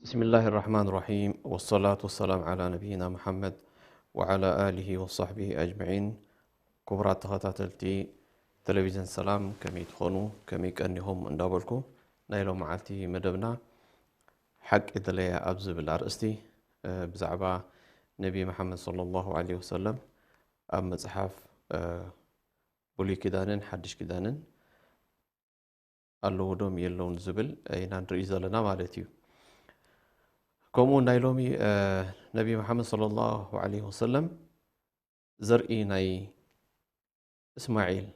بسم الله الرحمن الرحيم، والصلاة والسلام على نبينا محمد وعلى آله وصحبه أجمعين. ክቡራት ተኸታተልቲ ቴሌቪዥን ሰላም፣ ከመይ ትኾኑ፣ ከመይ ቀኒኹም እንዳበልኩ፣ ናይ ሎም መዓልቲ መደብና ሓቂ ድለያ ኣብ ዝብል ኣርእስቲ፣ እ፣ ብዛዕባ ነቢ መሓመድ ሰለላሁ ዐለይሂ ወሰለም ኣብ መጽሓፍ፣ እ፣ ብሉይ ኪዳንን ሓድሽ ኪዳንን ኣለዎ ዶም የለውን ዝብል ኢና ንርኢ ዘለና ማለት እዩ። ከምኡ ናይ ሎሚ፣ እ፣ ነቢ መሓመድ ሰለላሁ ዐለይሂ ወሰለም ዘርኢ ናይ እስማዒል፣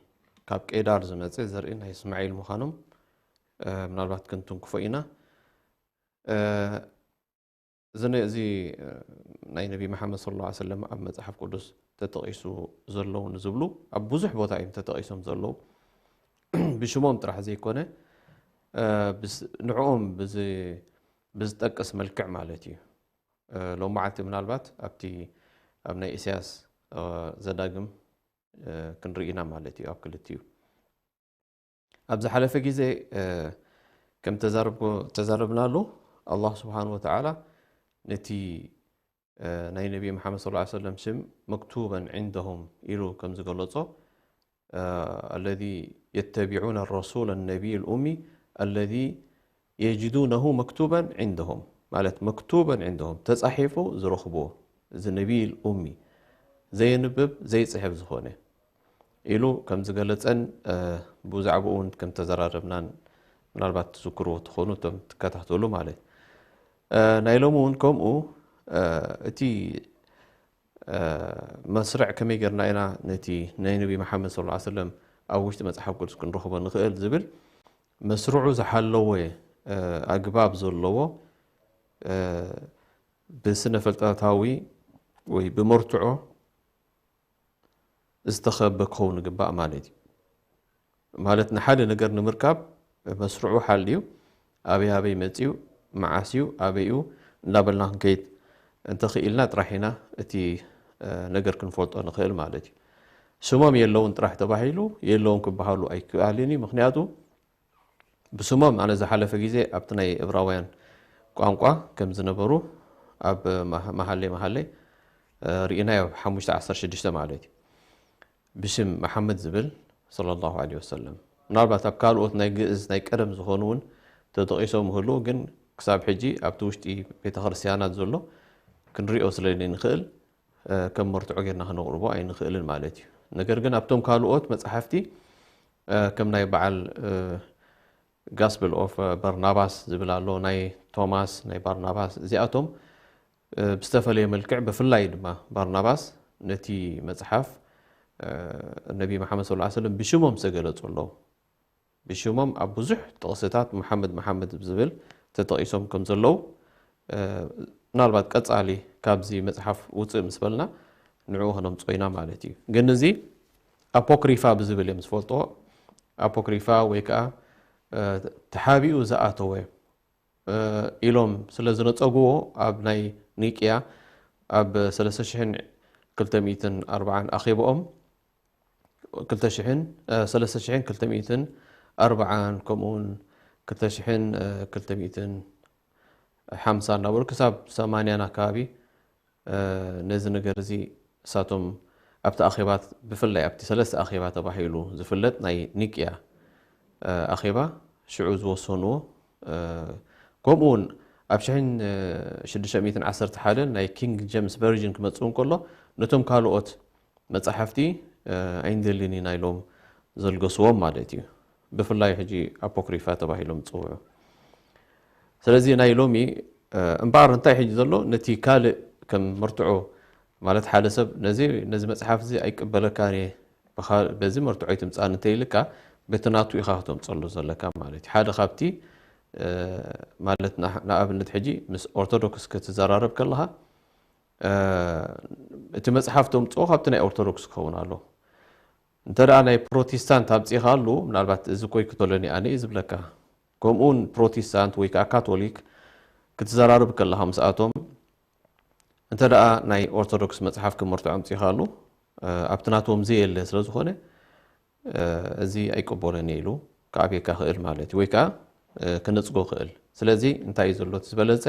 ካብ ቄዳር ዝመጸ ዘርኢ ናይ እስማዒል ምዃኖም፣ እ፣ ምናልባት ክንትንክፎ ኢና። እ፣ እዚ ነ-፣ እዚ፣ እ፣ ናይ ነቢ መሓመድ ሰለላሁ ዐለይሂ ወሰለም ኣብ መጽሓፍ ቅዱስ ተጠቒሱ ዘለዉ ንዝብሉ ኣብ ብዙሕ ቦታ እዮም ተጠቒሶም ዘለዉ። ብሽሞም ጥራሕ ዘይኮነ፣ እ፣ ብስ-፣ ንዕኦም ብዝ-፣ ብዝጠቅስ መልክዕ ማለት እዩ። እ፣ ሎም መዓልቲ ምናልባት ኣብቲ፣ ኣብ ናይ ኢሳያስ፣ እ፣ ዘዳግም፣ እ፣ ክንርኢ ኢና ማለት እዩ ኣብ ክልቲኡ። ኣብ ዝሓለፈ ግዜ፣ እ፣ ከም ተዛረብኩ-፣ ተዛረብናሉ፣ ኣላህ ስብሓን ወተዓላ ነቲ፣ እ፣ ናይ ነቢ መሓመድ ሰለላሁ ዐለይሂ ወሰለም ሽም መክቱበን ዒንደሁም ኢሉ ከም ዝገለጾ፣ እ፣ ኣለዚ የተቢዑነ ረሱለ ነቢይ ልኡሚ ኣለዚ የጅዱነሁ መክቱበን ዒንደሁም፣ ማለት መክቱበን ዒንደሁም፣ ተጻሒፉ ዝረኽብዎ፣ እዚ ነቢይ ልኡሚ፣ ዘየንብብ ዘይጽሕፍ ዝኾነ ኢሉ ከም ዝገለጸን፣ እ፣ ብዛዕባኡ እውን ከም ተዘራረብናን ምናልባት ትዝክርዎ ትኾኑ እቶም ትከታተሉ ማለት። እ፣ ናይ ሎሚ እውን ከምኡ፣ እ፣ እቲ፣ እ፣ መስርዕ ከመይ ጌርና ኢና ነቲ ናይ ነቢ መሓመድ ሰለላሁ ዐለይሂ ወሰለም ኣብ ውሽጢ መጽሓፍ ቅዱስ ክንረኽቦ ንኽእል ዝብል መስርዑ ዝሓለወ፣ እ፣ ኣግባብ ዘለዎ፣ እ፣ ብስነ ፍልጠታዊ ወይ ብመርትዖ ዝተኸበ ክኸውን ይግባእ ማለት እዩ። ማለት ንሓደ ነገር ንምርካብ መስርዑ ሓልዩ፣ ኣበይ ኣበይ መጽዩ፣ መዓስ እዩ፣ ኣበይ እዩ እናበልና ክንከይድ እንተኽኢልና ጥራሕ ኢና እቲ፣ እ፣ ነገር ክንፈልጦ ንኽእል ማለት እዩ። ሽሞም የለውን ጥራሕ ተባሂሉ የለውን ክበሃሉ ኣይከኣልን እዩ። ምኽንያቱ ብስሞም ኣነ ዝሓለፈ ግዜ ኣብቲ ናይ እብራውያን ቋንቋ ከም ዝነበሩ ኣብ መሃ-፣ መሃሌ መሃሌ፣ እ፣ ርኢናዮ፣ ኣብ ሓሙሽተ ዓሰርተ ሽዱሽተ ማለት እዩ። ብሽም መሓመድ ዝብል ሰለላሁ ዐለይሂ ወሰለም። ምናልባት ኣብ ካልኦት ናይ ግእዝ ናይ ቀደም ዝኾኑ እውን ተጠቒሶም ይህልዉ፣ ግን ክሳብ ሕጂ ኣብቲ ውሽጢ ቤተ ክርስቲያናት ዘሎ ክንሪኦ ስለ ዘይንኽእል፣ እ፣ ከም መርትዖ ጌርና ክነቕርቦ ኣይንኽእልን ማለት እዩ። ነገር ግን ኣብቶም ካልኦት መጻሕፍቲ፣ እ፣ ከም ናይ በዓል፣ እ፣ ጋስፕል ኦፍ በርናባስ ዝብል ኣሎ፣ ናይ ቶማስ፣ ናይ ባርናባስ፣ እዚኣቶም፣ እ፣ ብዝተፈለየ መልክዕ፣ ብፍላይ ድማ ባርናባስ ነቲ መጽሓፍ፣ እ፣ ነቢ መሓመድ ሰለላሁ ዐለይሂ ወሰለም ብሽሞም ዝተገለጹ ኣለዉ። ብሽሞም ኣብ ብዙሕ ጥቕስታት መሓመድ፣ መሓመድ ዝብል ተጠቒሶም ከም ዘለዉ፣ እ፣ ምናልባት ቀጻሊ ካብዚ መጽሓፍ ውጽእ ምስ በልና ንዕኡ ከነምጽኦ ኢና ማለት እዩ። ግን እዚ ኣፖክሪፋ ብዝብል እዮም ዝፈልጥዎ። ኣፖክሪፋ ወይ ከኣ፣ እ፣ ተሓቢኡ ዝኣተወ፣ እ፣ ኢሎም ስለ ዝነጸግዎ ኣብ ናይ ኒቅያ ኣብ ሰለስተ ሽሕን ክልተ ሚእትን ኣርብዓን ኣኼብኦም ክልተ ሽሕን፣ እ፣ ሰለስተ ሽሕን ክልተ ሚእትን ኣርብዓን ከምኡውን ክልተ ሽሕን፣ እ፣ ክልተ ሚእትን ሓምሳ እናበሉ ክሳብ ሰማንያን ኣካባቢ፣ እ፣ ነዚ ነገር እዚ እሳቶም ኣብቲ ኣኼባት ብፍላይ ኣብቲ ሰለስተ ኣኼባ ተባሂሉ ዝፍለጥ ናይ ኒቅያ ኣኼባ ሽዑ ዝወሰንዎ፣ ከምኡ እውን ኣብ ሽሕን ሽዱሽተ ሚእትን ዓሰርተ ሓደን ናይ ኪንግ ጀምስ ቨርዥን ክመጽእ እንከሎ፣ ነቶም ካልኦት መጻሕፍቲ ኣይንደልን ኢና ኢሎም ዘልገስዎም ማለት እዩ። ብፍላይ ሕጂ ኣፖክሪፋ ተባሂሎም ዝጽውዑ። ስለዚ ናይ ሎሚ እምበኣር እንታይ ሕጂ ዘሎ፣ ነቲ ካልእ ከም መርትዖ ማለት ሓደ ሰብ ነዚ ነዚ መጽሓፍ እዚ ኣይቅበለካን እየ፣ በዚ መርትዖ ኣይትምጻኒ እንተኢልካ፣ በቲ ናቱ ኢኻ ክተምጸሉ ዘለካ ማለት እዩ። ሓደ ካብቲ ማለት ንኣብነት ሕጂ ምስ ኦርቶዶክስ ክትዘራረብ ከለኻ፣ እቲ መጽሓፍ ተምጽኦ ካብቲ ናይ ኦርቶዶክስ ክኸውን ኣሎ። እንተ ደኣ ናይ ፕሮቴስታንት ኣምጺእኻሉ፣ ምናልባት እዚ እኮ ይክተሎኒ ኣነ እዩ ዝብለካ። ከምኡውን ፕሮቴስታንት ወይ ከዓ ካቶሊክ ክትዘራረብ ከለኻ ምስኣቶም፣ እንተ ደኣ ናይ ኦርቶዶክስ መጽሓፍ ክመርትዖ ኣምጺእኻሉ፣ ኣብቲ ናቶም ዘየለ ስለ ዝኾነ፣ እዚ ኣይቅበሎን እየ ኢሉ ክኣብየካ ክእል ማለት እዩ፣ ወይ ከዓ ክነጽጎ ክእል። ስለዚ እንታይ እዩ ዘሎ እቲ ዝበለጸ፣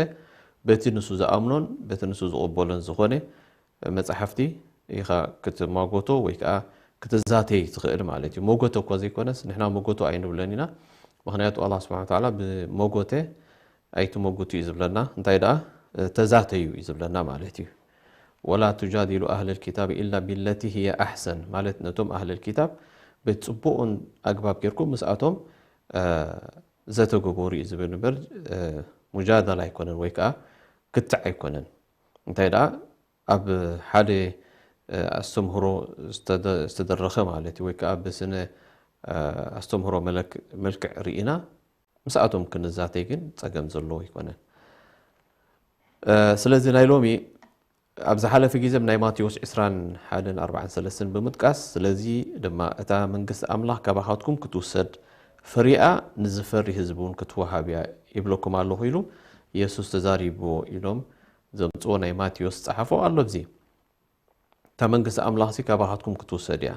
በቲ ንሱ ዝኣምኖን በቲ ንሱ ዝቕበሎን ዝኾነ መጻሕፍቲ ኢኻ ክትማጎቶ ወይ ከዓ ክትዛተይ ትኽእል ማለት እዩ። መጎተ እኳ ዘይኮነስ፣ ንሕና መጎቶ ኣይንብለን ኢና። ምኽንያቱ ኣላህ ስብሓን ወተዓላ ብመጎተ ኣይትመጉቱ እዩ ዝብለና። እንታይ ደኣ፣ ተዛተዩ እዩ ዝብለና ማለት እዩ። ወላ ቱጃዲሉ ኣህለል ኪታብ ኢላ ቢለቲ ህየ ኣሕሰን ማለት፣ ነቶም ኣህለል ኪታብ ብጽቡቕን ኣግባብ ጌርኩም ምስኣቶም ዘተገበሩ እዩ ዝብል እምበር፣ ሙጃደላ ኣይኮነን ወይ ከዓ ክትዕ ኣይኮነን። እንታይ ደኣ፣ ኣብ ሓደ ኣስተምህሮ ዝተደረኸ ማለት እዩ፣ ወይ ከዓ ብስነ ኣስተምህሮ መልክዕ ርኢና ምስኣቶም ክንዛተይ ግን ጸገም ዘለዎ ኣይኮነን። ስለዚ ናይ ሎሚ ኣብ ዝሓለፈ ግዜ ናይ ማቴዎስ ዕስራን ሓደን ኣርባዓን ሰለስተን ብምጥቃስ፣ ስለዚ ድማ እታ መንግስቲ ኣምላኽ ካባኻትኩም ክትውሰድ፣ ፍሪኣ ንዝፈሪ ህዝቢ እውን ክትወሃብ እያ ይብለኩም ኣለኹ ኢሉ ኢየሱስ ተዛሪብዎ ኢሎም ዘምጽዎ ናይ ማቴዎስ ጸሓፎ ኣሎ። ኣብዚ እታ መንግስቲ ኣምላኽሲ ካባኻትኩም ክትውሰድ እያ።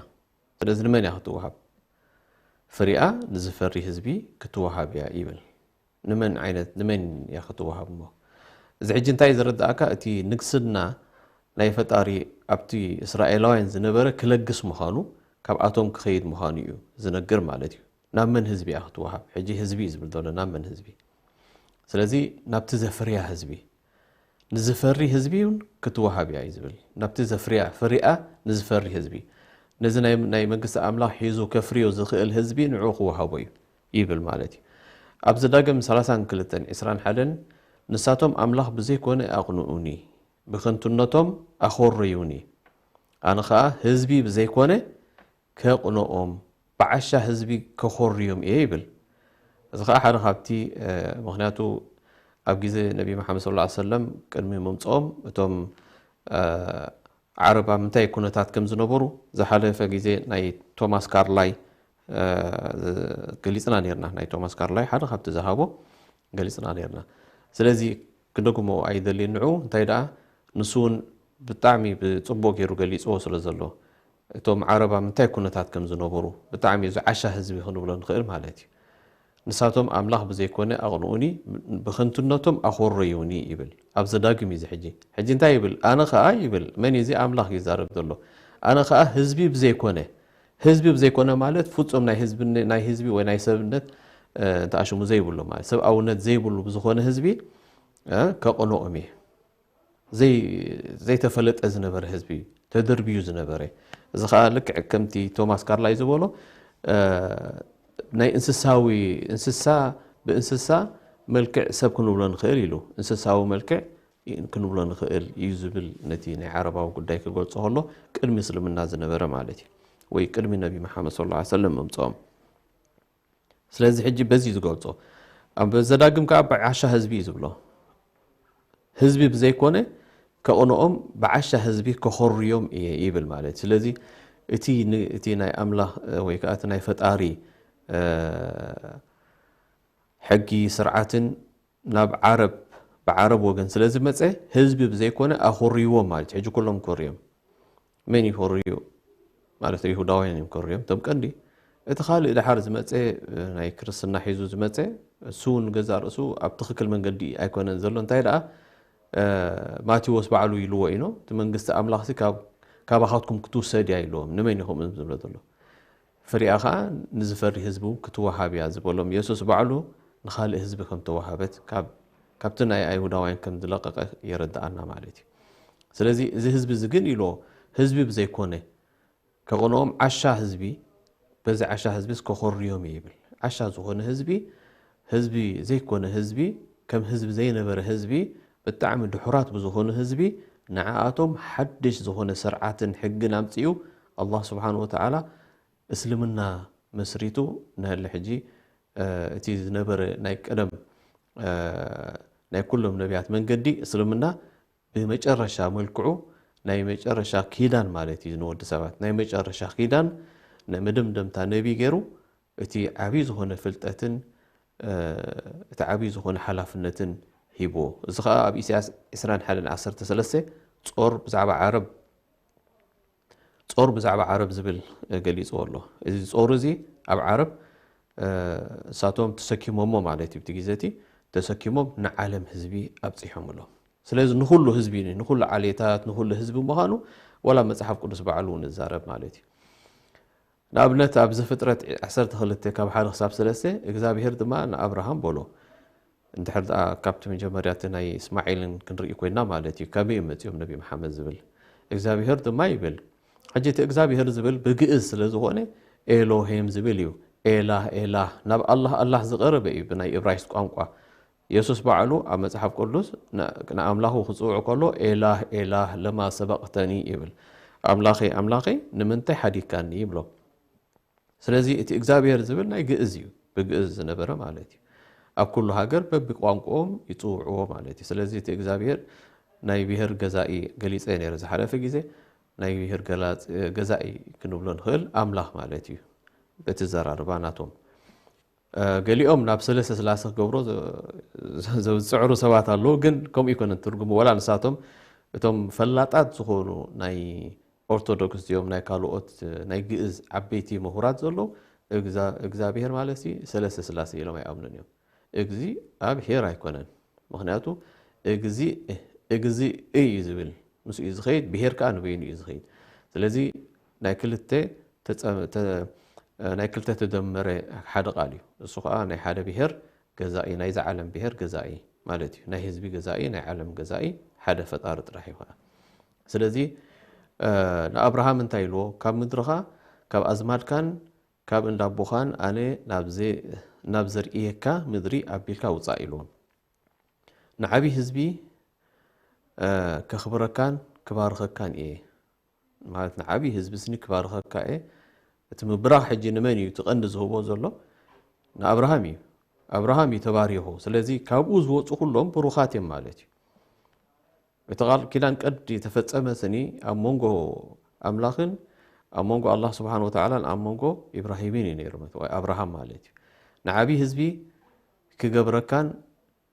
ስለዚ ንመን እያ ክትወሃብ? ፍሪኣ ንዝፈሪ ህዝቢ ክትወሃብ እያ ይብል። ንመን ዓይነት፣ ንመን እያ ክትወሃብ እሞ? እዚ ሕጂ እንታይ ዘረዳእካ? እቲ ንግስና ናይ ፈጣሪ ኣብቲ እስራኤላውያን ዝነበረ ክለግስ ምዃኑ፣ ካብኣቶም ክኸይድ ምዃኑ እዩ ዝነግር ማለት እዩ። ናብ መን ህዝቢ እያ ክትወሃብ? ሕጂ ህዝቢ እዩ ዝብል ዘሎ፣ ናብ መን ህዝቢ? ስለዚ ናብቲ ዘፍርያ ህዝቢ፣ ንዝፈሪ ህዝቢ እውን ክትወሃብ እያ እዩ ዝብል። ናብቲ ዘፍርያ፣ ፍሪኣ ንዝፈሪ ህዝቢ፣ ነዚ ናይ፣ ናይ መንግስቲ ኣምላኽ ሒዙ ከፍርዮ ዝኽእል ህዝቢ ንዑ ክወሃቦ እዩ ይብል ማለት እዩ። ኣብ ዘዳግም ሰላሳን ክልተን ዕስራን ሓደን፣ ንሳቶም ኣምላኽ ብዘይኮነ ኣቕንኡኒ፣ ብኸንቱነቶም ኣኾረዩኒ፣ ኣነ ኸኣ ህዝቢ ብዘይኮነ ከቕንኦም፣ ብዓሻ ህዝቢ ከኾርዮም እየ ይብል። እዚ ኸዓ ሓደ ካብቲ፣ ምኽንያቱ ኣብ ግዜ ነቢ መሓመድ ሰለላሁ ዐለይሂ ወሰለም ቅድሚ ምምጽኦም እቶም ዓረብ ኣብ ምንታይ ኩነታት ከም ዝነበሩ ዝሓለፈ ግዜ ናይ ቶማስ ካርላይ ገሊጽና ኔርና። ናይ ቶማስ ካርላይ ሓደ ካብቲ ዝሃቦ ገሊጽና ኔርና። ስለዚ ክደግሞ ኣይደልይን። ንዑ እንታይ ደኣ፣ ንሱ እውን ብጣዕሚ ብጽቡቕ ገይሩ ገሊጽዎ ስለ ዘሎ፣ እቶም ዓረብ ኣብ ምንታይ ኩነታት ከም ዝነበሩ ብጣዕሚ ዝዓሻ ህዝቢ ክንብሎ ንኽእል ማለት እዩ። ንሳቶም ኣምላኽ ብዘይኮነ ኣቕንኡኒ፣ ብኸንቱነቶም ኣኾረዩኒ ይብል። ኣብ ዘዳግም እዩ እዚ ሕጂ። ሕጂ እንታይ ይብል? ኣነ ኸኣ ይብል። መን እዩ እዚ? ኣምላኽ እዩ ዝዛረብ ዘሎ። ኣነ ኸኣ ህዝቢ ብዘይኮነ፣ ህዝቢ ብዘይኮነ ማለት ፍጹም ናይ ህዝቢ፣ ናይ ህዝቢ ወይ ናይ ሰብነት፣ እ፣ እንተ ኣሽሙ ዘይብሉ ማለት ሰብኣውነት ዘይብሉ ብዝኾነ ህዝቢ፣ እ፣ ከቕንኦም እየ። ዘይ-፣ ዘይተፈለጠ ዝነበረ ህዝቢ እዩ፣ ተደርብዩ ዝነበረ። እዚ ኸኣ ልክዕ ከምቲ ቶማስ ካርላይ ዝበሎ፣ እ፣ ናይ እንስሳዊ፣ እንስሳ ብእንስሳ መልክዕ ሰብ ክንብሎ ንኽእል ኢሉ፣ እንስሳዊ መልክዕ ክንብሎ ንኽእል እዩ ዝብል፣ ነቲ ናይ ዓረባዊ ጉዳይ ክገልጾ ከሎ ቅድሚ እስልምና ዝነበረ ማለት እዩ፣ ወይ ቅድሚ ነቢ መሓመድ ሰለላሁ ዐለይሂ ወሰለም ምምጽኦም። ስለዚ ሕጂ በዚ ዝገልጾ፣ ኣብ ዘዳግም ከኣ ብዓሻ ህዝቢ እዩ ዝብሎ። ህዝቢ ብዘይኮነ ከቕንኦም ብዓሻ ህዝቢ ከኾርዮም እየ ይብል ማለት። ስለዚ እቲ ን-፣ እቲ ናይ ኣምላኽ፣ እ፣ ወይ ከኣ እቲ ናይ ፈጣሪ፣ እ፣ ሕጊ ስርዓትን ናብ ዓረብ፣ ብዓረብ ወገን ስለ ዝመጸ ህዝቢ ብዘይኮነ ኣኾርይዎም ማለት እዩ። ሕጂ ኩሎም ኮርዮም። መን እዩ ኮርዩ? ማለት ይሁዳውያን እዮም ኮርዮም፣ እቶም ቀንዲ። እቲ ካልእ ድሓር ዝመጸ፣ ናይ ክርስትና ሒዙ ዝመጸ፣ እሱ እውን ገዛእ ርእሱ ኣብ ትኽክል መንገዲ ኣይኮነን ዘሎ። እንታይ ደኣ፣ እ፣ ማቴዎስ ባዕሉ ኢልዎ እዩ፣ እቲ መንግስቲ ኣምላኽሲ ካብ ካባኻትኩም ክትውሰድ እያ ኢልዎም። ንመን እዩ ከምኡ ዝብሎ ዘሎ? ፈሪኣ ኸዓ ንዝፈሪ ህዝቢ እውን ክትወሃብ እያ ዝበሎም የሱስ ባዕሉ ንኻልእ ህዝቢ ከም ተወሃበት ካብ ካብቲ ናይ ኣይሁዳውያን ከም ዝለቀቀ የረድኣና ማለት እዩ። ስለዚ እዚ ህዝቢ እዚ ግን ኢልዎ ህዝቢ ብዘይኮነ ከቕንኦም ዓሻ ህዝቢ በዚ ዓሻ ህዝቢስ ከኾርዮም እየ ይብል። ዓሻ ዝኾነ ህዝቢ ህዝቢ ዘይኮነ ህዝቢ ከም ህዝቢ ዘይነበረ ህዝቢ ብጣዕሚ ድሑራት ብዝኾኑ ህዝቢ ንዓኣቶም ሓድሽ ዝኾነ ስርዓትን ሕግን ኣምፅኡ ኣላህ ስብሓን ወተዓላ እስልምና መስሪቱ ንህሊ ሕጂ እቲ ዝነበረ ናይ ቀደም ናይ ኩሎም ነቢያት መንገዲ እስልምና ብመጨረሻ መልክዑ ናይ መጨረሻ ኪዳን ማለት እዩ ንወዲ ሰባት ናይ መጨረሻ ኪዳን ናይ መደምደምታ ነቢ ገይሩ እቲ ዓብዪ ዝኾነ ፍልጠትን እቲ ዓብዪ ዝኾነ ሓላፍነትን ሂብዎ። እዚ ከዓ ኣብ ኢሳያስ ዕስራን ሓደን ዓሰርተ ሰለስተ ጾር ብዛዕባ ዓረብ ጾር ብዛዕባ ዓረብ ዝብል ገሊፅዎ ኣሎ። እዚ ጾር እዚ ኣብ ዓረብ እሳቶም ተሰኪሞሞ ማለት እዩ። እቲ ግዜ እቲ ተሰኪሞም ንዓለም ህዝቢ ኣብፂሖምሎም። ስለዚ ንኹሉ ህዝቢ ንኹሉ ዓሌታት ንኹሉ ህዝቢ ምዃኑ ዋላ መፅሓፍ ቅዱስ ባዕሉ እውን ይዛረብ ማለት እዩ። ንኣብነት ኣብ ዘፍጥረት ዓሰርተ ክልተ ካብ ሓደ ክሳብ ሰለስተ እግዚኣብሄር ድማ ንኣብርሃም በሎ እንድሕር ደኣ ካብቲ መጀመርያ እቲ ናይ እስማዒልን ክንርኢ ኮይና ማለት እዩ ከመይ እዮም መፂኦም ነቢ መሓመድ ዝብል እግዚኣብሄር ድማ ይብል ሕጂ እቲ እግዚኣብሄር ዝብል ብግእዝ ስለ ዝኾነ ኤሎሄም ዝብል እዩ ኤላህ ኤላህ ናብ ኣላህ ኣላህ ዝቐረበ እዩ ብናይ እብራይስጥ ቋንቋ የሱስ ባዕሉ ኣብ መጽሓፍ ቅዱስ ንኣምላኹ ክጽውዕ ከሎ ኤላህ ኤላህ ለማ ሰበቕተኒ ይብል ኣምላኸይ ኣምላኸይ ንምንታይ ሓዲግካኒ ይብሎ ስለዚ እቲ እግዚኣብሔር ዝብል ናይ ግእዝ እዩ ብግእዝ ዝነበረ ማለት እዩ ኣብ ኩሉ ሃገር በቢ ቋንቋኦም ይጽውዕዎ ማለት እዩ ስለዚ እቲ እግዚኣብሔር ናይ ብሔር ገዛኢ ገሊጸ ነይረ ዝሓለፈ ግዜ ናይ ብሔር ገዛኢ ክንብሎ ንኽእል ኣምላኽ ማለት እዩ በቲ ዘራርባ ናቶም ገሊኦም ናብ ሰለስተ ስላሴ ክገብሮ ዝፅዕሩ ሰባት ኣለዉ ግን ከምኡ ይኮነን ትርጉሙ ወላ ንሳቶም እቶም ፈላጣት ዝኾኑ ናይ ኦርቶዶክስ እዚኦም ናይ ካልኦት ናይ ግእዝ ዓበይቲ ምሁራት ዘለዉ እግዚኣብሔር ማለት ሲ ሰለስተ ስላሴ ኢሎም ኣይኣምኑን እዮም። እግዚ ኣብ ሄር ኣይኮነን። ምክንያቱ እግዚ እግዚ እዩ ዝብል ምስ እዩ ዝኸይድ ብሄር ከዓ ንበይኑ እዩ ዝኸይድ። ስለዚ ናይ ክልተ ናይ ክልተ ተደመረ ሓደ ቃል እዩ። እሱ ከዓ ናይ ሓደ ብሄር ገዛኢ ናይዚ ዓለም ብሄር ገዛኢ ማለት እዩ። ናይ ህዝቢ ገዛኢ ናይ ዓለም ገዛኢ ሓደ ፈጣሪ ጥራሕ እዩ ከዓ። ስለዚ ንኣብርሃም እንታይ ኢልዎ? ካብ ምድርኻ ካብ ኣዝማድካን ካብ እንዳ ኣቦኻን ኣነ ናብ ዘርእየካ ምድሪ ኣቢልካ ውፃእ ኢልዎ። ንዓብዪ ህዝቢ ከኽብረካን ክባርኸካን እየ። ማለት ንዓብዪ ህዝቢ ስኒ ክባርኸካ እየ። እቲ ምብራኽ ሕጂ ንመን እዩ እቲ ቀንዲ ዝህቦ ዘሎ? ንኣብርሃም እዩ። ኣብርሃም እዩ ተባሪኹ። ስለዚ ካብኡ ዝወፁ ኩሎም ብሩኻት እዮም ማለት እዩ። እቲ ቃል ኪዳን ቀዲ ተፈጸመ ስኒ ኣብ መንጎ ኣምላኽን ኣብ መንጎ ኣላህ ስብሓን ወተዓላን ኣብ መንጎ ኢብራሂምን እዩ ነይሩ ወይ ኣብርሃም ማለት እዩ ንዓብዪ ህዝቢ ክገብረካን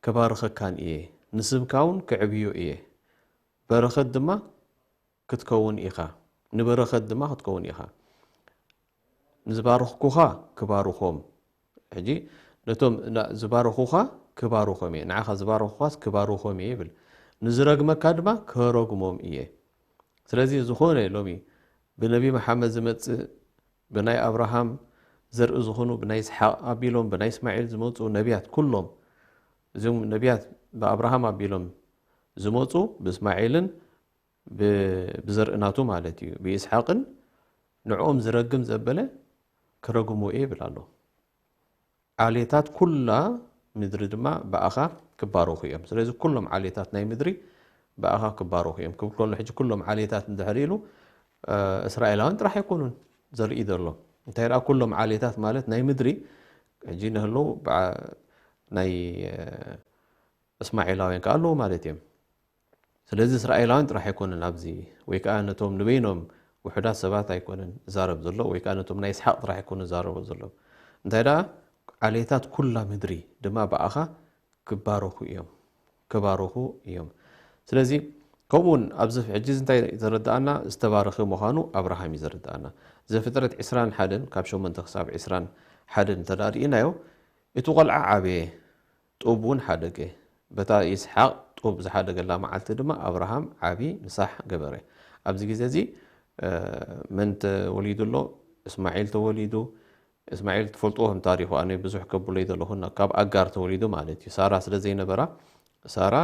ክባርኸካን እየ ንስምካ እውን ክዕብዮ እየ በረኸት ድማ ክትከውን ኢኻ ንበረኸት ድማ ክትከውን ኢኻ ንዝባረኽኩኻ ክባርኾም ሕጂ ነቶም ዝባረኹኻ ክባርኾም እየ ንዓኻ ዝባረኹኻስ ክባርኾም እየ ይብል ንዝረግመካ ድማ ክረግሞም እየ ስለዚ ዝኾነ ሎሚ ብነቢ መሓመድ ዝመፅእ ብናይ ኣብርሃም ዘርኢ ዝኾኑ ብናይ ይስሓቅ ኣቢሎም ብናይ እስማዒል ዝመፁ ነቢያት ኩሎም እዚም ነቢያት ብኣብርሃም ኣቢሎም ዝመፁ ብእስማዒልን ብዘርኢ ናቱ ማለት እዩ ብይስሓቅን ንዕኦም ዝረግም ዘበለ ክረግሞ እየ ይብል ኣሎ ዓሌታት ኩላ ምድሪ ድማ ብኣኻ ክባረኹ እዮም ስለዚ ኩሎም ዓሌታት ናይ ምድሪ ብኣኻ ክባረኹ እዮም ክብል ከሎ ሕጂ ኩሎም ዓሌታት እንድሕር ኢሉ እስራኤላውያን ጥራሕ ኣይኮኑን ዘርኢ ዘሎ እንታይ ደኣ ኩሎም ዓሌታት ማለት ናይ ምድሪ ሕጂ ንህለው ናይ እስማኤላውያን ከዓ ኣለዉ ማለት እዮም። ስለዚ እስራኤላውያን ጥራሕ ኣይኮነን ኣብዚ ወይ ከዓ ነቶም ንበይኖም ውሑዳት ሰባት ኣይኮነን ዝዛረብ ዘሎ ወይ ከዓ ነቶም ናይ ይስሓቅ ጥራሕ ኣይኮነ ዝዛረቦ ዘሎ እንታይ ደኣ ዓሌታት ኩላ ምድሪ ድማ ብኣኻ ክባረኹ እዮም ክባረኹ እዮም ስለዚ ከምኡውን ኣብዚ ሕጂ እንታይ ዘረዳኣና ዝተባረኸ ምዃኑ ኣብርሃም እዩ ዘረዳኣና ዘፍጥረት ዕስራን ሓደን ካብ ሸሞንተ ክሳብ ዕስራን ሓደን እንተ ርኢናዮ እቲ ቆልዓ ዓበየ ጡብ እውን ሓደገ። በታ ይስሓቕ ጡብ ዝሓደገላ መዓልቲ ድማ ኣብርሃም ዓቢ ምሳሕ ገበረ። ኣብዚ ግዜ እዚ መን ተወሊዱ ኣሎ? እስማዒል ተወሊዱ። እስማዒል ትፈልጥዎ ከም ታሪኹ፣ ኣነ ብዙሕ ከብሎ ኣይደለኹን፣ ካብ ኣጋር ተወሊዱ ማለት እዩ። ሳራ ስለ ዘይነበራ፣ ሳራ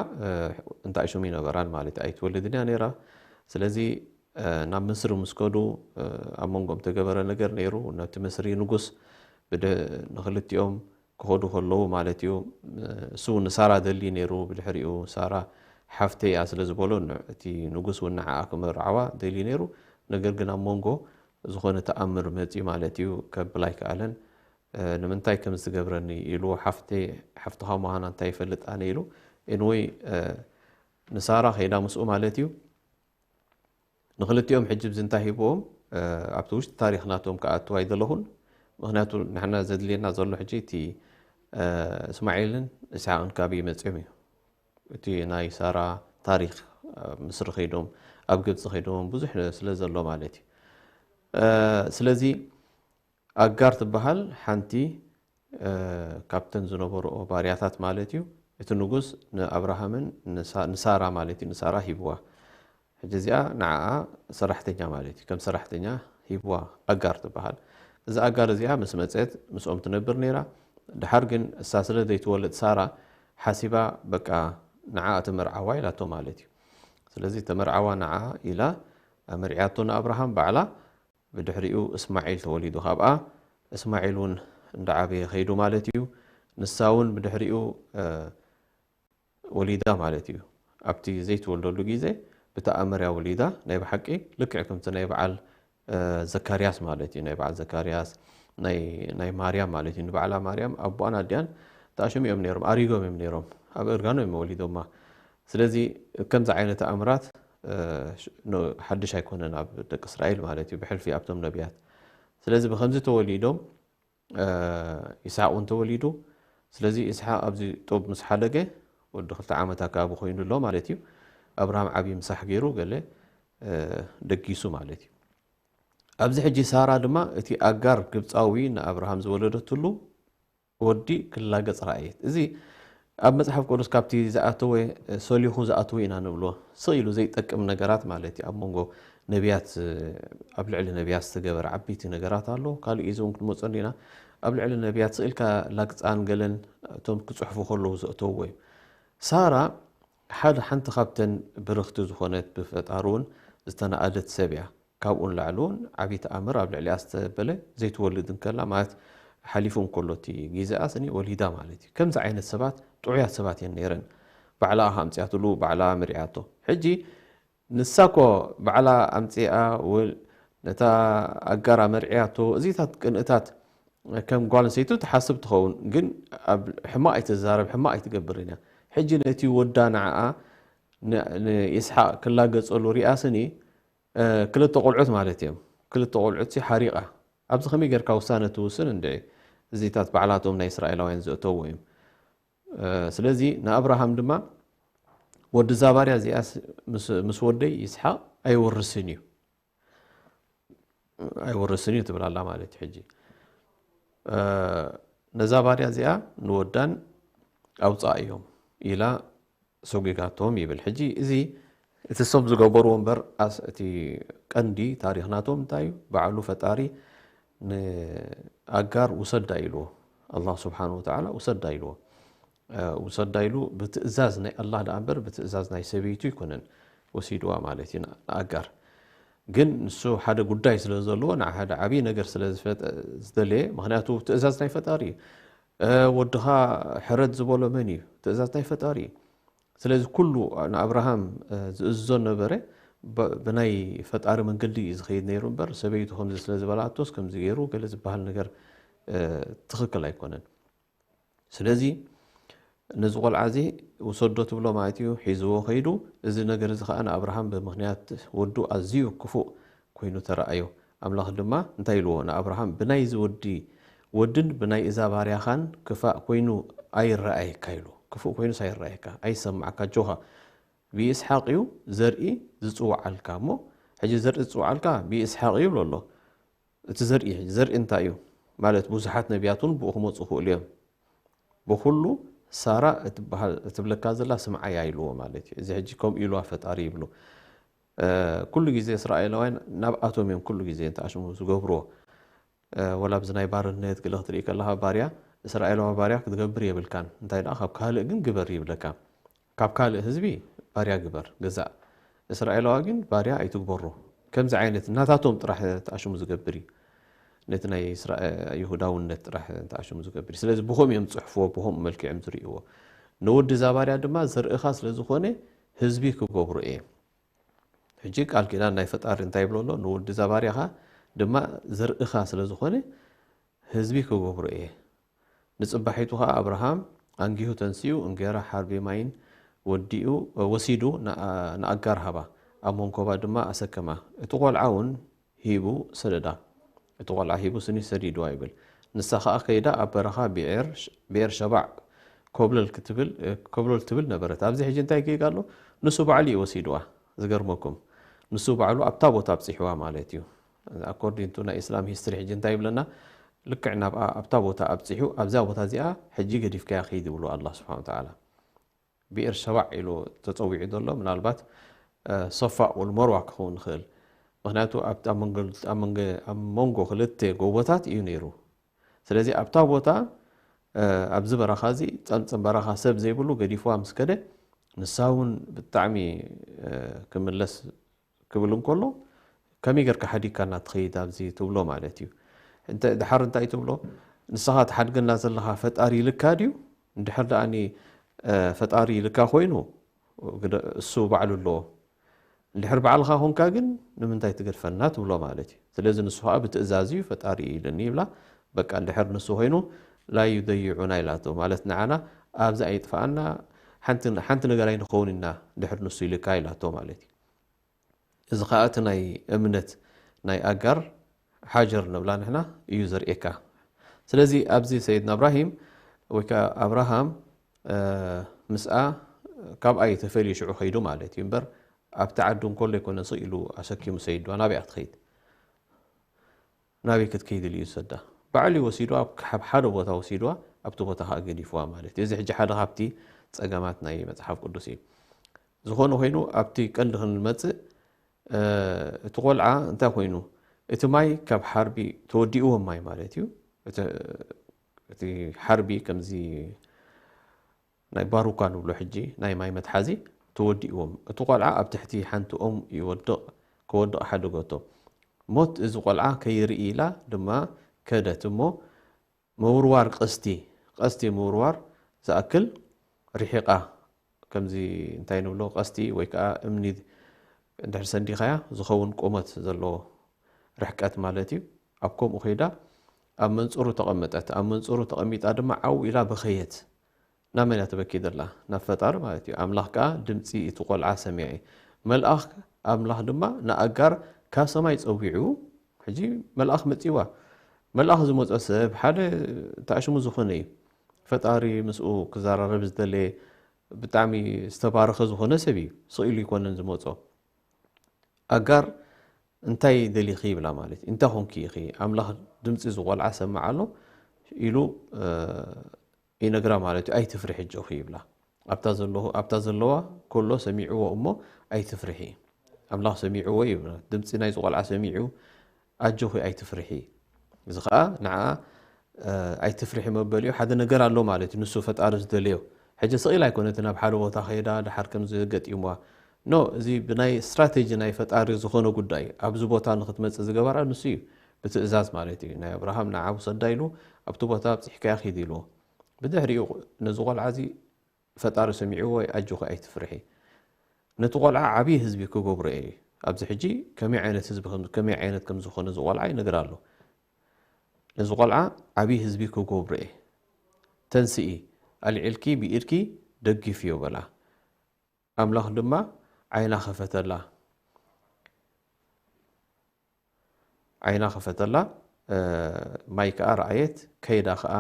እንታይ ሽሙ ይነበራን ማለት ኣይትወልድን እያ ነይራ። ስለዚ ናብ ምስሪ ምስ ከዱ ኣብ መንጎም ተገበረ ነገር ነይሩ። ነቲ ምስሪ ንጉስ ንክልቲኦም ክኸዱ ከለዉ ማለት እዩ። እሱ ንሳራ ደሊ ነይሩ። ብድሕሪኡ ሳራ ሓፍተይ እያ ስለ ዝበሎ እቲ ንጉስ እውን ንዓኣ ክመርዓዋ ደሊ ነይሩ። ነገር ግን ኣብ መንጎ ዝኾነ ተኣምር መፂ ማለት እዩ። ከብል ኣይከኣለን። ንምንታይ ከም ዝገብረኒ ኢሉ ሓፍተይ ሓፍትኻ ምዃና እንታይ ይፈልጥ ኣነ ኢሉ። ኤንወይ ንሳራ ከይዳ ምስኡ ማለት እዩ። ንክልቲኦም ሕጂ ብዚ እንታይ ሂብዎም ኣብቲ ውሽጢ ታሪኽ ናቶም ክኣትው ኣይደለኹን። ምክንያቱ ንሕና ዘድልየና ዘሎ ሕጂ እቲ እስማዒልን እስሓቅን ካበይ መፅኦም እዩ። እቲ ናይ ሳራ ታሪኽ ኣብ ምስሪ ከይዶም ኣብ ግብፂ ከይዶም ብዙሕ ስለ ዘሎ ማለት እዩ። ስለዚ ኣጋር ትበሃል ሓንቲ ካብተን ዝነበርኦ ባርያታት ማለት እዩ። እቲ ንጉስ ንኣብርሃምን ንሳራ ማለት እዩ፣ ንሳራ ሂብዋ። ሕጂ እዚኣ ንዓኣ ሰራሕተኛ ማለት እዩ፣ ከም ሰራሕተኛ ሂብዋ ኣጋር ትበሃል። እዛ ኣጋር እዚኣ ምስ መፀት ምስኦም ትነብር ነይራ። ድሓር ግን እሳ ስለ ዘይትወልድ ሳራ ሓሲባ በቃ ንዓኣ ተመርዓዋ ኢላቶ ማለት እዩ። ስለዚ ተመርዓዋ ንዓኣ ኢላ ኣመርዕያቶ ንኣብርሃም ባዕላ። ብድሕሪኡ እስማዒል ተወሊዱ ካብኣ። እስማዒል እውን እንዳዓበየ ከይዱ ማለት እዩ። ንሳ እውን ብድሕሪኡ ወሊዳ ማለት እዩ። ኣብቲ ዘይትወልደሉ ግዜ ብተኣምር እያ ወሊዳ። ናይ ብሓቂ ልክዕ ከምቲ ናይ በዓል ዘካርያስ ማለት እዩ። ናይ በዓል ዘካርያስ ናይ ማርያም ማለት እዩ። ንባዕላ ማርያም ኣቦኣን ኣዲኣን ተኣሽሙ እዮም ነይሮም፣ ኣሪጎም እዮም ነይሮም። ኣብ እርጋኖ እዮም ወሊዶማ። ስለዚ ከምዚ ዓይነት ተኣምራት ሓድሽ ኣይኮነን ኣብ ደቂ እስራኤል ማለት እዩ፣ ብሕልፊ ኣብቶም ነቢያት። ስለዚ ብከምዚ ተወሊዶም ይስሓቅ እውን ተወሊዱ። ስለዚ ይስሓቅ ኣብዚ ጦብ ምስ ሓደገ ወዲ ክልተ ዓመት ኣካባቢ ኮይኑ ኣሎ ማለት እዩ። ኣብርሃም ዓብዪ ምሳሕ ገይሩ ገለ ደጊሱ ማለት እዩ። ኣብዚ ሕጂ ሳራ ድማ እቲ ኣጋር ግብፃዊ ንኣብርሃም ዝወለደትሉ ወዲ ክላገፅ ረኣየት። እዚ ኣብ መፅሓፍ ቅዱስ ካብቲ ዝኣተወ ሰሊኹ ዝኣተወ ኢና ንብሎ። ስቕ ኢሉ ዘይጠቅም ነገራት ማለት እዩ። ኣብ መንጎ ነቢያት ኣብ ልዕሊ ነቢያት ዝተገበረ ዓበይቲ ነገራት ኣሎ። ካልእ እዚ እውን ክንመፆ እንዲና። ኣብ ልዕሊ ነቢያት ስቕ ኢልካ ላግፃን ገለን እቶም ክፅሕፉ ከለዉ ዘእተውዎ እዩ። ሳራ ሓደ ሓንቲ ካብተን ብርኽቲ ዝኾነት ብፈጣሪ እውን ዝተናኣደት ሰብ እያ። ካብኡ ንላዕሊ እውን ዓብዪ ተኣምር ኣብ ልዕሊኣ ዝተበለ ዘይትወልድ እንከላ ማለት ሓሊፉ እንከሎ እቲ ግዜኣ ስኒ ወሊዳ ማለት እዩ። ከምዚ ዓይነት ሰባት ጥዑያት ሰባት እየን ነይረን። ባዕላ ኣምፅያትሉ፣ ባዕላ መርዕያቶ። ሕጂ ንሳ እኮ ባዕላ ኣምፅኣ ነታ ኣጋራ መርዕያቶ እዚታት ቅንእታት ከም ጓል ኣንስተይቲ ትሓስብ ትኸውን፣ ግን ኣብ ሕማቕ ኣይትዛረብ፣ ሕማቕ ኣይትገብርን እያ። ሕጂ ነቲ ወዳ ንዓኣ ንኢስሓቅ ክላገጸሉ ሪኣ ስኒ ክልተ ቆልዑት ማለት እዮም። ክልተ ቆልዑት ሲ ሓሪቓ። ኣብዚ ከመይ ጌርካ ውሳነ ትውስን እንድዒ? እዚታት ባዕላቶም ናይ እስራኤላውያን ዘእተዎ እዮም። ስለዚ ንኣብርሃም ድማ ወዲ እዛ ባርያ እዚኣ ምስ ወደይ ይስሓቕ ኣይወርስን እዩ፣ ኣይወርስን እዩ ትብል ኣላ ማለት እዩ። ሕጂ ነዛ ባርያ እዚኣ ንወዳን ኣውፃእዮም ኢላ ሰጒጋቶም ይብል። ሕጂ እዚ እቲ እሶም ዝገበርዎ እምበር እቲ ቀንዲ ታሪኽ ናቶም እንታይ እዩ? ባዕሉ ፈጣሪ ንኣጋር ውሰዳ ኢልዎ። ኣላህ ስብሓን ወተዓላ ውሰዳ ኢልዎ። ውሰዳ ኢሉ ብትእዛዝ ናይ ኣላህ ደኣ እምበር ብትእዛዝ ናይ ሰበይቱ ኣይኮነን ወሲድዋ ማለት እዩ ንኣጋር። ግን ንሱ ሓደ ጉዳይ ስለ ዘለዎ ንዓ ሓደ ዓብዪ ነገር ስለ ዝደለየ፣ ምክንያቱ ትእዛዝ ናይ ፈጣሪ እዩ። ወድኻ ሕረድ ዝበሎ መን እዩ? ትእዛዝ ናይ ፈጣሪ እዩ። ስለዚ ኩሉ ንኣብርሃም ዝእዝዞ ነበረ ብናይ ፈጣሪ መንገዲ እዩ ዝኸይድ ነይሩ እምበር ሰበይቱ ከምዚ ስለ ዝበላቶስ ከምዚ ገይሩ ገለ ዝበሃል ነገር ትኽክል ኣይኮነን። ስለዚ ነዚ ቆልዓ እዚ ውሰዶ ትብሎ ማለት እዩ። ሒዝዎ ከይዱ። እዚ ነገር እዚ ከዓ ንኣብርሃም ብምክንያት ወዱ ኣዝዩ ክፉእ ኮይኑ ተረኣዮ። ኣምላኽ ድማ እንታይ ኢልዎ ንኣብርሃም? ብናይዚ ወዲ ወድን ብናይ እዛ ባርያኻን ክፋእ ኮይኑ ኣይረኣየካ ኢሉ። ክፉእ ኮይኑስ ኣይረኣየካ፣ ኣይሰማዕካ፣ ኣጆኻ ብይስሓቅ እዩ ዘርኢ ዝፅውዓልካ። እሞ ሕጂ ዘርኢ ዝፅውዓልካ ብይስሓቅ እዩ ይብሎ ኣሎ። እቲ ዘርኢ ዘርኢ እንታይ እዩ ማለት? ብዙሓት ነቢያት እውን ብኡ ክመፁ ይኽእሉ እዮም። ብኩሉ ሳራ እትብለካ ዘላ ስምዓያ ኢልዎ ማለት እዩ። እዚ ሕጂ ከምኡ ኢልዋ ፈጣሪ ይብሉ። ኩሉ ግዜ እስራኤላውያን ናብኣቶም እዮም ኩሉ ግዜ እንተኣሽሙ ዝገብርዎ። ወላ ኣብዚ ናይ ባርነት ገለ ክትርኢ ከለኻ፣ ባርያ፣ እስራኤላዊ ባርያ ክትገብር የብልካን። እንታይ ደኣ፣ ካብ ካልእ ግን ግበር ይብለካ። ካብ ካልእ ህዝቢ ባርያ ግበር፣ ግዛእ። እስራኤላዊ ግን ባርያ ኣይትግበሮ። ከምዚ ዓይነት ናታቶም ጥራሕ ተኣሽሙ ዝገብር እዩ። ነቲ ናይ እስራኤ-፣ ይሁዳውነት ጥራሕ ተኣሽሙ ዝገብር እዩ። ስለዚ ብኸምኡ እዮም ዝጽሕፍዎ፣ ብኸምኡ መልክዕ እዮም ዝርእይዎ። ንወዲ እዛ ባርያ ድማ ዘርእኻ ስለ ዝኾነ ህዝቢ ክገብሮ እየ። ሕጂ ቃል ኪዳን ናይ ፈጣሪ እንታይ ይብሎ ኣሎ? ንወዲ እዛ ባርያኻ ድማ ዘርእኻ ስለ ዝኾነ ህዝቢ ክገብሮ እየ። ንጽባሒቱ ኸኣ ኣብርሃም ኣንጊሁ ተንሲኡ እንጌራ ሓርቢ ማይን ወዲኡ፣ ወሲዱ ንኣ-፣ ንኣጋር ሃባ፣ ኣብ መንኮባ ድማ ኣሰከማ። እቲ ቈልዓ እውን ሂቡ ሰደዳ። እቲ ቈልዓ ሂቡ ስኒ ሰዲድዋ ይብል። ንሳ ኸኣ ከይዳ ኣብ በረኻ ብኤር፣ ብኤር ሸባዕ ኮብለል ክትብል፣ ኮብለል ትብል ነበረት። ኣብዚ ሕጂ እንታይ ጌጋ ኣሎ? ንሱ ባዕሉ እዩ ወሲድዋ። ዝገርመኩም፣ ንሱ ባዕሉ ኣብታ ቦታ ኣብጺሕዋ ማለት እዩ። ኣኮርዲንግ ቱ ናይ ኢስላም ሂስትሪ ሕጂ እንታይ ይብለና? ልክዕ ናብኣ ኣብታ ቦታ ኣብጺሑ፣ ኣብዛ ቦታ እዚኣ ሕጂ ገዲፍካያ ኺድ ይብሉ ኣላህ ስብሓን ወተዓላ። ብኤር ሸባዕ ኢሉ ተጸዊዑ ዘሎ ምናልባት፣ እ፣ ሶፋ ወል መርዋ ክኸውን ይኽእል። ምኽንያቱ ኣብቲ ኣብ መንጎ፣ ኣብ መንጎ፣ ኣብ መንጎ ክልተ ጎቦታት እዩ ነይሩ። ስለዚ ኣብታ ቦታ፣ እ፣ ኣብዚ በረኻ እዚ ጸምጸም በረኻ ሰብ ዘይብሉ ገዲፍዋ ምስ ከደ፣ ንሳ እውን ብጣዕሚ፣ እ፣ ክምለስ ክብል እንከሎ፣ ከመይ ጌርካ ሓዲግካና ትኸይድ ኣብዚ ትብሎ ማለት እዩ። እንተ-፣ ድሓር እንታይ ትብሎ? ንስኻ ትሓድገና ዘለኻ ፈጣሪ ኢልካ ድዩ? እንድሕር ደኣኒ፣ እ፣ ፈጣሪ ኢልካ ኮይኑ፣ ግደ-፣ እሱ ባዕሉ ኣለዎ። እንድሕር ባዕልኻ ኾንካ ግን ንምንታይ ትገድፈና ትብሎ ማለት እዩ። ስለዚ ንሱ ኸኣ ብትእዛዝ እዩ ፈጣሪ ኢሉኒ ይብላ። በቃ እንድሕር ንሱ ኮይኑ ላ ዩደይዑና ኢላቶ። ማለት ንዓና ኣብዚ ኣይጥፍኣና፣ ሓንቲ፣ ሓንቲ ነገር ኣይንኸውን ኢና እንድሕር ንሱ ኢልካ ኢላቶ ማለት እዩ። እዚ ኸኣ እቲ ናይ እምነት ናይ ኣጋር ሓጀር ንብላ ንሕና እዩ ዘርእየካ። ስለዚ ኣብዚ ሰይድና እብራሂም ወይ ከኣ ኣብርሃም፣ እ፣ ምስኣ ካብኣ እዩ ተፈልዩ ሽዑ ኸይዱ ማለት እዩ። እምበር ኣብቲ ዓዱ እንከሎ ኣይኮነን ስቕ ኢሉ ኣሰኪሙ ሰይድዋ። ናበይ እያ ክትኸይድ? ናበይ ክትከይድ ኢሉ እዩ ዝሰዳ? ባዕሉ እዩ ወሲድዋ፣ ኣብ ሓደ ቦታ ወሲድዋ፣ ኣብቲ ቦታ ኸኣ ገዲፍዋ ማለት እዩ። እዚ ሕጂ ሓደ ካብቲ ጸገማት ናይ መጽሓፍ ቅዱስ እዩ። ዝኾነ ኾይኑ ኣብቲ ቀንዲ ክንመጽእ፣ እ፣ እቲ ቖልዓ እንታይ ኾይኑ? እቲ ማይ ካብ ሓርቢ ተወዲእዎ ማይ ማለት እዩ። እቲ፣ እቲ ሓርቢ ከምዚ ናይ ባሩካ ንብሎ ሕጂ ናይ ማይ መትሓዚ ተወዲእዎም። እቲ ቖልዓ ኣብ ትሕቲ ሓንቲ ኦም ይወድቕ፣ ክወድቕ ሓደገቶ። ሞት እዚ ቖልዓ ከይርኢ ኢላ ድማ ከደት እሞ ምውርዋር ቀስቲ፣ ቀስቲ ምውርዋር ዝኣክል ርሒቓ፣ ከምዚ እንታይ ንብሎ፣ ቀስቲ ወይ ከኣ እምኒ እንድሕር ሰንዲኻያ ዝኸውን ቁመት ዘለዎ ርሕቀት ማለት እዩ። ኣብ ከምኡ ከይዳ ኣብ መንጽሩ ተቐመጠት። ኣብ መንጽሩ ተቐሚጣ ድማ ዓው ኢላ በኸየት። ናብ መን እያ ተበኪ ዘላ? ናብ ፈጣሪ ማለት እዩ። ኣምላኽ ከኣ ድምጺ እቲ ቈልዓ ሰሚዐ። መልኣኽ ኣምላኽ ድማ ንኣጋር ካብ ሰማይ ጸዊዑ፣ ሕጂ መልኣኽ መጺዋ። መልኣኽ ዝመጾ ሰብ ሓደ ተኣሽሙ ዝኾነ እዩ። ፈጣሪ ምስኡ ክዘራረብ ዝደለየ ብጣዕሚ ዝተባረኸ ዝኾነ ሰብ እዩ። ስቕ ኢሉ ኣይኮነን ዝመጾ። ኣጋር እንታይ ደሊኺ ይብላ ማለት እዩ። እንታይ ኾንኪ ኢኺ? ኣምላኽ ድምጺ እዚ ቖልዓ ሰምዕ ኣሎ ኢሉ፣ እ፣ ይነግራ ማለት እዩ። ኣይትፍርሒ ኣጆኺ ይብላ። ኣብታ ዘለኹ-፣ ኣብታ ዘለዋ ከሎ ሰሚዕዎ እሞ ኣይትፍርሒ። ኣምላኽ ሰሚዕዎ ይብላ። ድምጺ ናይዚ ቖልዓ ሰሚዑ ኣጆኺ ኣይትፍርሒ። እዚ ኸኣ ንዓ፣ እ፣ ኣይትፍርሒ መበሊኡ ሓደ ነገር ኣሎ ማለት እዩ። ንሱ ፈጣሪ ዝደለዮ። ሕጂ ስቕ ኢላ ኣይኮነትን ናብ ሓደ ቦታ ከይዳ ደሓር ከምዚ ገጢምዋ። ኖ፣ እዚ ብናይ ስትራቴጂ ናይ ፈጣሪ ዝኾነ ጉዳይ ኣብዚ ቦታ ንኽትመጽእ ዝገበራ ንሱ እዩ። ብትእዛዝ ማለት እዩ። ናይ ኣብርሃም ንዓ ውሰዳ ኢሉ ኣብቲ ቦታ ኣብጺሕካያ ኺድ ኢልዎ። ብድሕሪኡ ነዚ ቖልዓ እዚ ፈጣሪ ሰሚዕዎ፣ ኣጆኺ ኣይትፍርሒ። ነቲ ቖልዓ ዓብዪ ህዝቢ ክገብሮ እየ። ኣብዚ ሕጂ ከመይ ዓይነት ህዝቢ ከም፣ ከመይ ዓይነት ከም ዝኾነ እዚ ቖልዓ ይነግር ኣሎ። ነዚ ቖልዓ ዓብዪ ህዝቢ ክገብሮ እየ። ተንስኢ፣ ኣልዒልኪ ብኢድኪ ደጊፍዮ በላ። ኣምላኽ ድማ ዓይና ኸፈተላ። ዓይና ኸፈተላ፣ እ፣ ማይ ከኣ ረኣየት፣ ከይዳ ኸኣ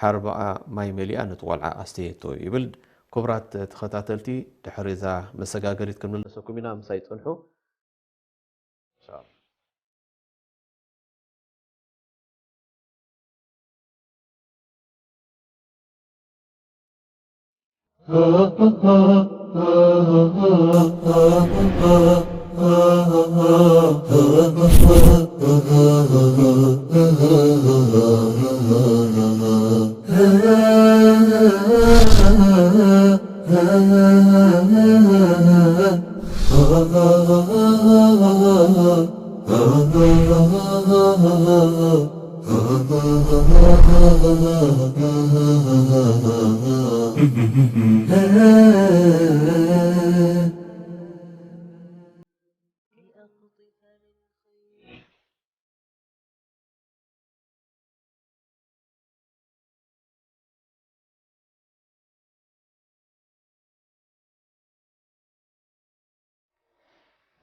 ሓርባኣ ማይ መሊኣ ነቲ ቖልዓ ኣስተየቶ ይብል። ክቡራት ተኸታተልቲ፣ ድሕሪ እዛ መሰጋገሪት ክንምለሰኩም ኢና፣ ምሳይ ጽንሑ።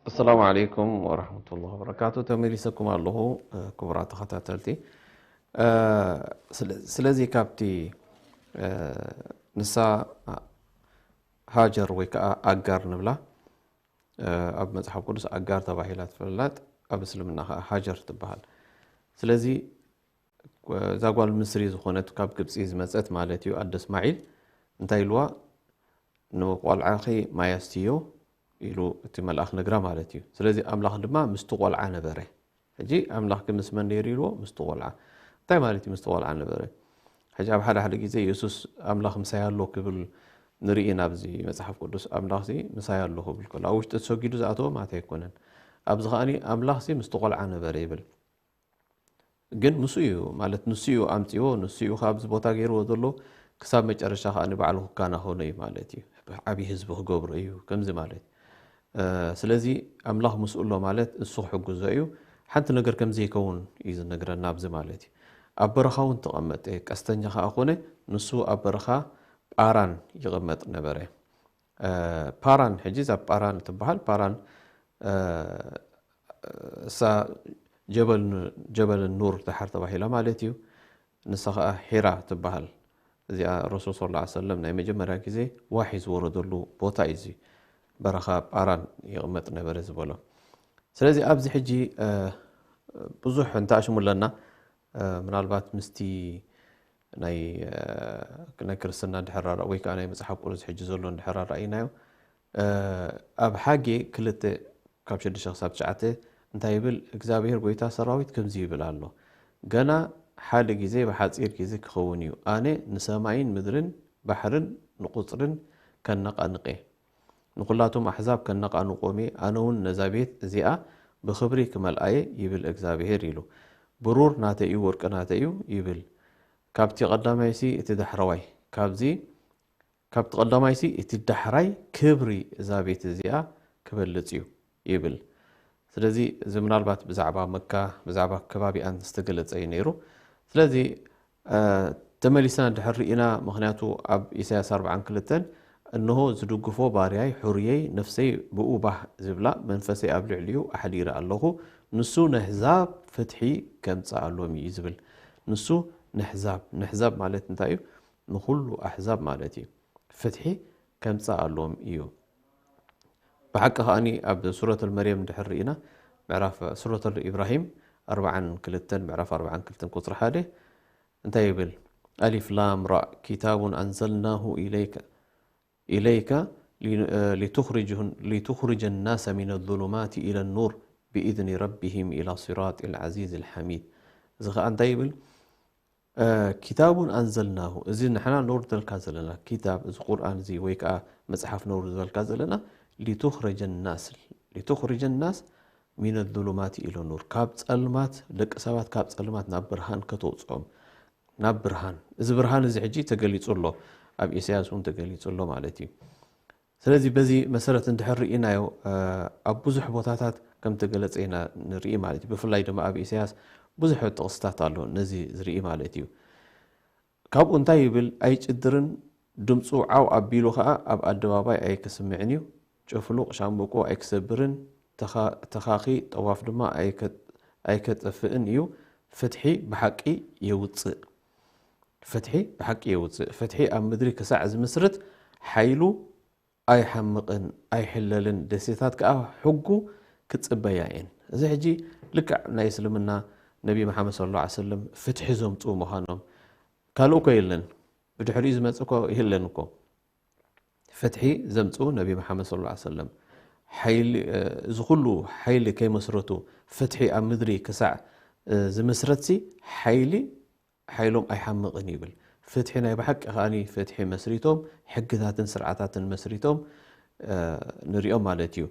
ኣሰላሙ ዓለይኩም ወረሕመቱላሂ ወበረካቱ። ተመሊሰኩም ኣለኹ፣ እ፣ ክቡራት ተኸታተልቲ። እ፣ ስለ-፣ ስለዚ ካብቲ፣ እ፣ ንሳ ሃጀር ወይ ከዓ ኣጋር ንብላ፣ እ፣ ኣብ መጽሓፍ ቅዱስ ኣጋር ተባሂላ ትፍለጥ፣ ኣብ እስልምና ከዓ ሃጀር ትበሃል። ስለዚ እዛ ጓል ምስሪ ዝኾነት ካብ ግብጺ ዝመጸት ማለት እዩ፣ ኣደ እስማዒል እንታይ ኢልዋ? "ንቆልዓኺ ማይ ኣስትዮ" ኢሉ እቲ መልኣኽ ነግራ ማለት እዩ። ስለዚ ኣምላኽ ድማ ምስቲ ቆልዓ ነበረ። ሕጂ ኣምላኽኪ ምስ መን ነይሩ ኢልዎ? ምስቲ ቆልዓ። እንታይ ማለት እዩ ምስቲ ቆልዓ ነበረ? ሕጂ ኣብ ሓደ ሓደ ግዜ የሱስ ኣምላኽ ምሳይ ኣሎ ክብል ንርኢ ኢና ኣብዚ መጽሓፍ ቅዱስ። ኣምላኽሲ ምሳይ ኣሎ ክብል ከሎ ኣብ ውሽጢ ተሰጊዱ ዝኣተወ ማለት ኣይኮነን። ኣብዚ ከኣኒ ኣምላኽሲ ምስቲ ቆልዓ ነበረ ይብል። ግን ምስኡ እዩ፣ ማለት ንሱ እዩ ኣምጺዎ፣ ንሱ እዩ ካብዚ ቦታ ገይርዎ ዘሎ፣ ክሳብ መጨረሻ ከኣ ንባዕሉ ክከናኸኖ እዩ ማለት እዩ። ዓብዪ ህዝቢ ክገብሮ እዩ፣ ከምዚ ማለት እዩ። እ፣ ስለዚ ኣምላኽ ምስኡ ኣሎ ማለት እሱ ክሕግዞ እዩ። ሓንቲ ነገር ከም ዘይከውን እዩ ዝነግረና ኣብዚ ማለት እዩ። ኣብ በረኻ እውን ተቐመጠ፣ ቀስተኛ ከኣ ኮነ፣ ንሱ ኣብ በረኻ ጳራን ይቕመጥ ነበረ። እ፣ ፓራን፣ ሕጂ እዛ ፓራን ትበሃል፣ ፓራን፣ እ፣ እሳ ጀበል ኑ-፣ ጀበል ኑር ደሓር ተባሂላ ማለት እዩ። ንሳ ኸዓ ሒራ ትበሃል። እዚኣ ረሱል ሰለላሁ ዐለይሂ ወሰለም ናይ መጀመርያ ግዜ ዋሒ ዝወረደሉ ቦታ እዩ። እዚ በረኻ ጳራን ይቕመጥ ነበረ ዝበሎ። ስለዚ ኣብዚ ሕጂ፣ እ፣ ብዙሕ እንተኣሽሙ ኣለና፣ እ፣ ምናልባት ምስቲ ናይ፣ እ፣ ናይ ክርስትና እንድሕር ራእ-፣ ወይ ከዓ ናይ መጽሓፍ ቅዱስ ሕጂ ዘሎ እንድሕር ራእይናዮ፣ እ፣ ኣብ ሓጌ ክልተ ካብ ሽዱሽተ ክሳብ ትሽዓተ እንታይ ይብል? እግዚኣብሔር ጐይታ ሰራዊት ከምዚ ይብል ኣሎ፣ "ገና ሓደ ግዜ ብሓጺር ግዜ ክኸውን እዩ፣ ኣነ ንሰማይን ምድርን ባሕርን ንቑጽርን ከነቓንቕ እየ፣ ንኹላቶም ኣሕዛብ ከነቓንቖም እየ፣ ኣነ እውን ነዛ ቤት እዚኣ ብኽብሪ ክመልኣ እየ" ይብል እግዚኣብሔር ኢሉ። "ብሩር ናተይ እዩ፣ ወርቂ ናተይ እዩ" ይብል። ካብቲ ቀዳማይሲ እቲ ዳሕረዋይ፣ ካብዚ፣ ካብቲ ቀዳማይሲ እቲ ዳሕራይ ክብሪ እዛ ቤት እዚኣ ክበልጽ እዩ ይብል። ስለዚ እዚ ምናልባት ብዛዕባ መካ፣ ብዛዕባ ከባቢኣን ዝተገለጸ እዩ ነይሩ። ስለዚ፣ እ፣ ተመሊስና እንድሕር ርኢና፣ ምኽንያቱ ኣብ ኢሳያስ ኣርብዓን ክልተን፣ "እንሆ ዝድግፎ ባርያይ፣ ሕሩየይ፣ ነፍሰይ ብኡ ባህ ዝብላ፣ መንፈሰይ ኣብ ልዕሊኡ ኣሕዲረ ኣለኹ፣ ንሱ ነህዛብ ፍትሒ ከምጽኣሎም እዩ" ዝብል። ንሱ ነህዛብ፣ ነህዛብ ማለት እንታይ እዩ? ንኹሉ ኣህዛብ ማለት እዩ። ፍትሒ ከምጽኣሎም እዩ። ብሓቂ ከኣኒ ኣብ ሱረቱል መርየም እንድሕር ርኢና፣ ምዕራፍ ሱረቱል ኢብራሂም ኣርብዓን ክልተን፣ ምዕራፍ ኣርብዓን ክልተን ቁጽሪ ሓደ እንታይ ይብል? ኣሊፍ ላም ራ፣ ኪታቡን ኣንዘልናሁ ኢለይከ፣ ኢለይከ ሊ-፣ እ፣ ሊቱኽሪጅሁን-፣ ሊቱኽሪጀ ናሰ ሚነ ዙሉማቲ ኢለ ኑር ብኢዝኒ ረቢሂም ኢላ ሲራጢል ዓዚዚል ሓሚድ። እዚ ኸኣ እንታይ ይብል? እ፣ ኪታቡን ኣንዘልናሁ፣ እዚ ንሕና ነውርደልካ ዘለና ኪታብ፣ እዚ ቁርኣን እዚ ወይ ከኣ መጽሓፍ ነውርደልካ ዘለና፣ ሊቱኽሪጀ ናስ፣ ሊቱኽሪጀ ናስ ሚነ ዙሉማት ኢለ ኑር፣ ካብ ጸልማት፣ ደቂ ሰባት ካብ ጸልማት ናብ ብርሃን ከተውጽኦም፣ ናብ ብርሃን። እዚ ብርሃን እዚ ሕጂ ተገሊጹ ኣሎ፣ ኣብ ኢሳያስ እውን ተገሊጹ ኣሎ ማለት እዩ። ስለዚ በዚ መሰረት እንድሕር ርኢናዮ፣ እ፣ ኣብ ብዙሕ ቦታታት ከም ተገለጸ ኢና ንርኢ ማለት እዩ። ብፍላይ ድማ ኣብ ኢሳያስ ብዙሕ ጥቕስታት ኣሎ ነዚ ዝርኢ ማለት እዩ። ካብኡ እንታይ ይብል? "ኣይጭድርን፣ ድምጹ ዓው ኣቢሉ ኸኣ ኣብ ኣደባባይ ኣይክስምዕን እዩ። ጭፍሉቕ ሻምብቆ ኣይክሰብርን፣ ተኻ-፣ ተኻኺ ጠዋፍ ድማ ኣይከ-፣ ኣይከጥፍእን እዩ። ፍትሒ ብሓቂ የውጽእ። ፍትሒ ብሓቂ የውጽእ። ፍትሒ ኣብ ምድሪ ክሳዕ ዝምስርት ሓይሉ ኣይሓምቕን ኣይሕለልን፣ ደሴታት ከኣ ሕጉ ክጽበያ እየን።" እዚ ሕጂ ልክዕ ናይ እስልምና ነቢ መሓመድ ሰለላሁ ዐለይሂ ወሰለም ፍትሒ ዘምጽኡ ምዃኖም። ካልእ እኮ የለን፣ ብድሕሪኡ ዝመጽእ እኮ የለን እኮ። ፍትሒ ዘምጽኡ ነቢ መሓመድ ሰለላሁ ዐለይሂ ወሰለም፣ ሓይሊ እዚ ኩሉ ሓይሊ ከይመስረቱ ፍትሒ ኣብ ምድሪ ክሳዕ ዝምስረትሲ ሓይሊ ሓይሎም ኣይሓምቕን ይብል። ፍትሒ ናይ ብሓቂ ከኣ ፍትሒ መስሪቶም ሕግታትን ስርዓታትን መስሪቶም ንሪኦም ማለት እዩ።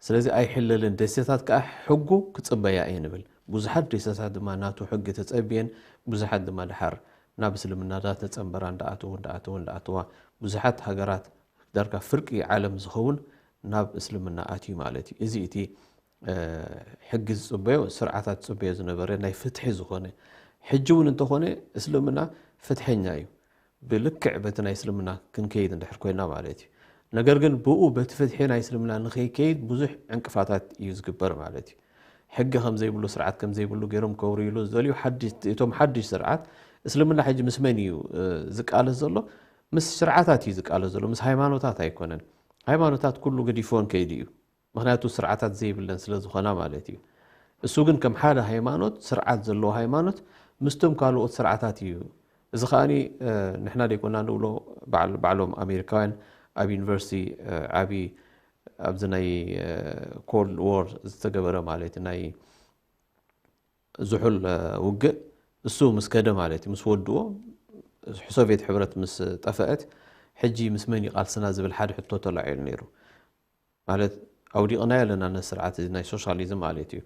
ስለዚ ኣይሕለልን። ደሴታት ከኣ ሕጉ ክጽበያ እየ ንብል። ብዙሓት ደሴታት ድማ ናቱ ሕጊ ተጸብየን፣ ብዙሓት ድማ ድሓር ናብ እስልምና እንዳተጸንበራ እንዳኣተዉ እንዳኣተዉ እንዳኣተዋ ብዙሓት ሃገራት ዳርጋ ፍርቂ ዓለም ዝኸውን ናብ እስልምና ኣትዩ ማለት እዩ። እዚ እቲ ሕጊ ዝጽበዮ ስርዓታት ዝጽበዮ ዝነበረ ናይ ፍትሒ ዝኾነ ሕጂ እውን እንተኾነ እስልምና ፍትሐኛ እዩ። ብልክዕ በቲ ናይ እስልምና ክንከይድ እንድሕር ኮይና ማለት እዩ። ነገር ግን ብኡ በቲ ፍትሒ ናይ እስልምና ንኸይከይድ ብዙሕ ዕንቅፋታት እዩ ዝግበር ማለት እዩ። ሕጊ ከም ዘይብሉ ስርዓት ከም ዘይብሉ ገይሮም ከውርይሉ ዝደልዩ ሓድሽ እቶም ሓድሽ ስርዓት እስልምና ሕጂ ምስ መን እዩ ዝቃለስ ዘሎ? ምስ ስርዓታት እዩ ዝቃለስ ዘሎ፣ ምስ ሃይማኖታት ኣይኮነን። ሃይማኖታት ኩሉ ገዲፍወን ከይዱ እዩ። ምክንያቱ ስርዓታት ዘይብለን ስለ ዝኾና ማለት እዩ። እሱ ግን ከም ሓደ ሃይማኖት ስርዓት ዘለዎ ሃይማኖት ምስቶም ካልኦት ስርዓታት እዩ። እዚ ከኣ ንሕና ደይኮና ንብሎ ባዕሎም ኣሜሪካውያን ኣብ ዩኒቨርሲቲ ዓቢ ኣብዚ ናይ ኮልድ ዎር ዝተገበረ ማለት ናይ ዝሑል ውግእ እሱ ምስ ከደ ማለት እዩ ምስ ወድዎ ሶቪየት ሕብረት ምስ ጠፈአት ሕጂ ምስ መን ይቃልስና ዝብል ሓደ ሕቶ ተላዒሉ ነይሩ። ማለት ኣውዲቕናዮ ኣለና ነቲ ስርዓት እዚ ናይ ሶሻሊዝም ማለት እዩ።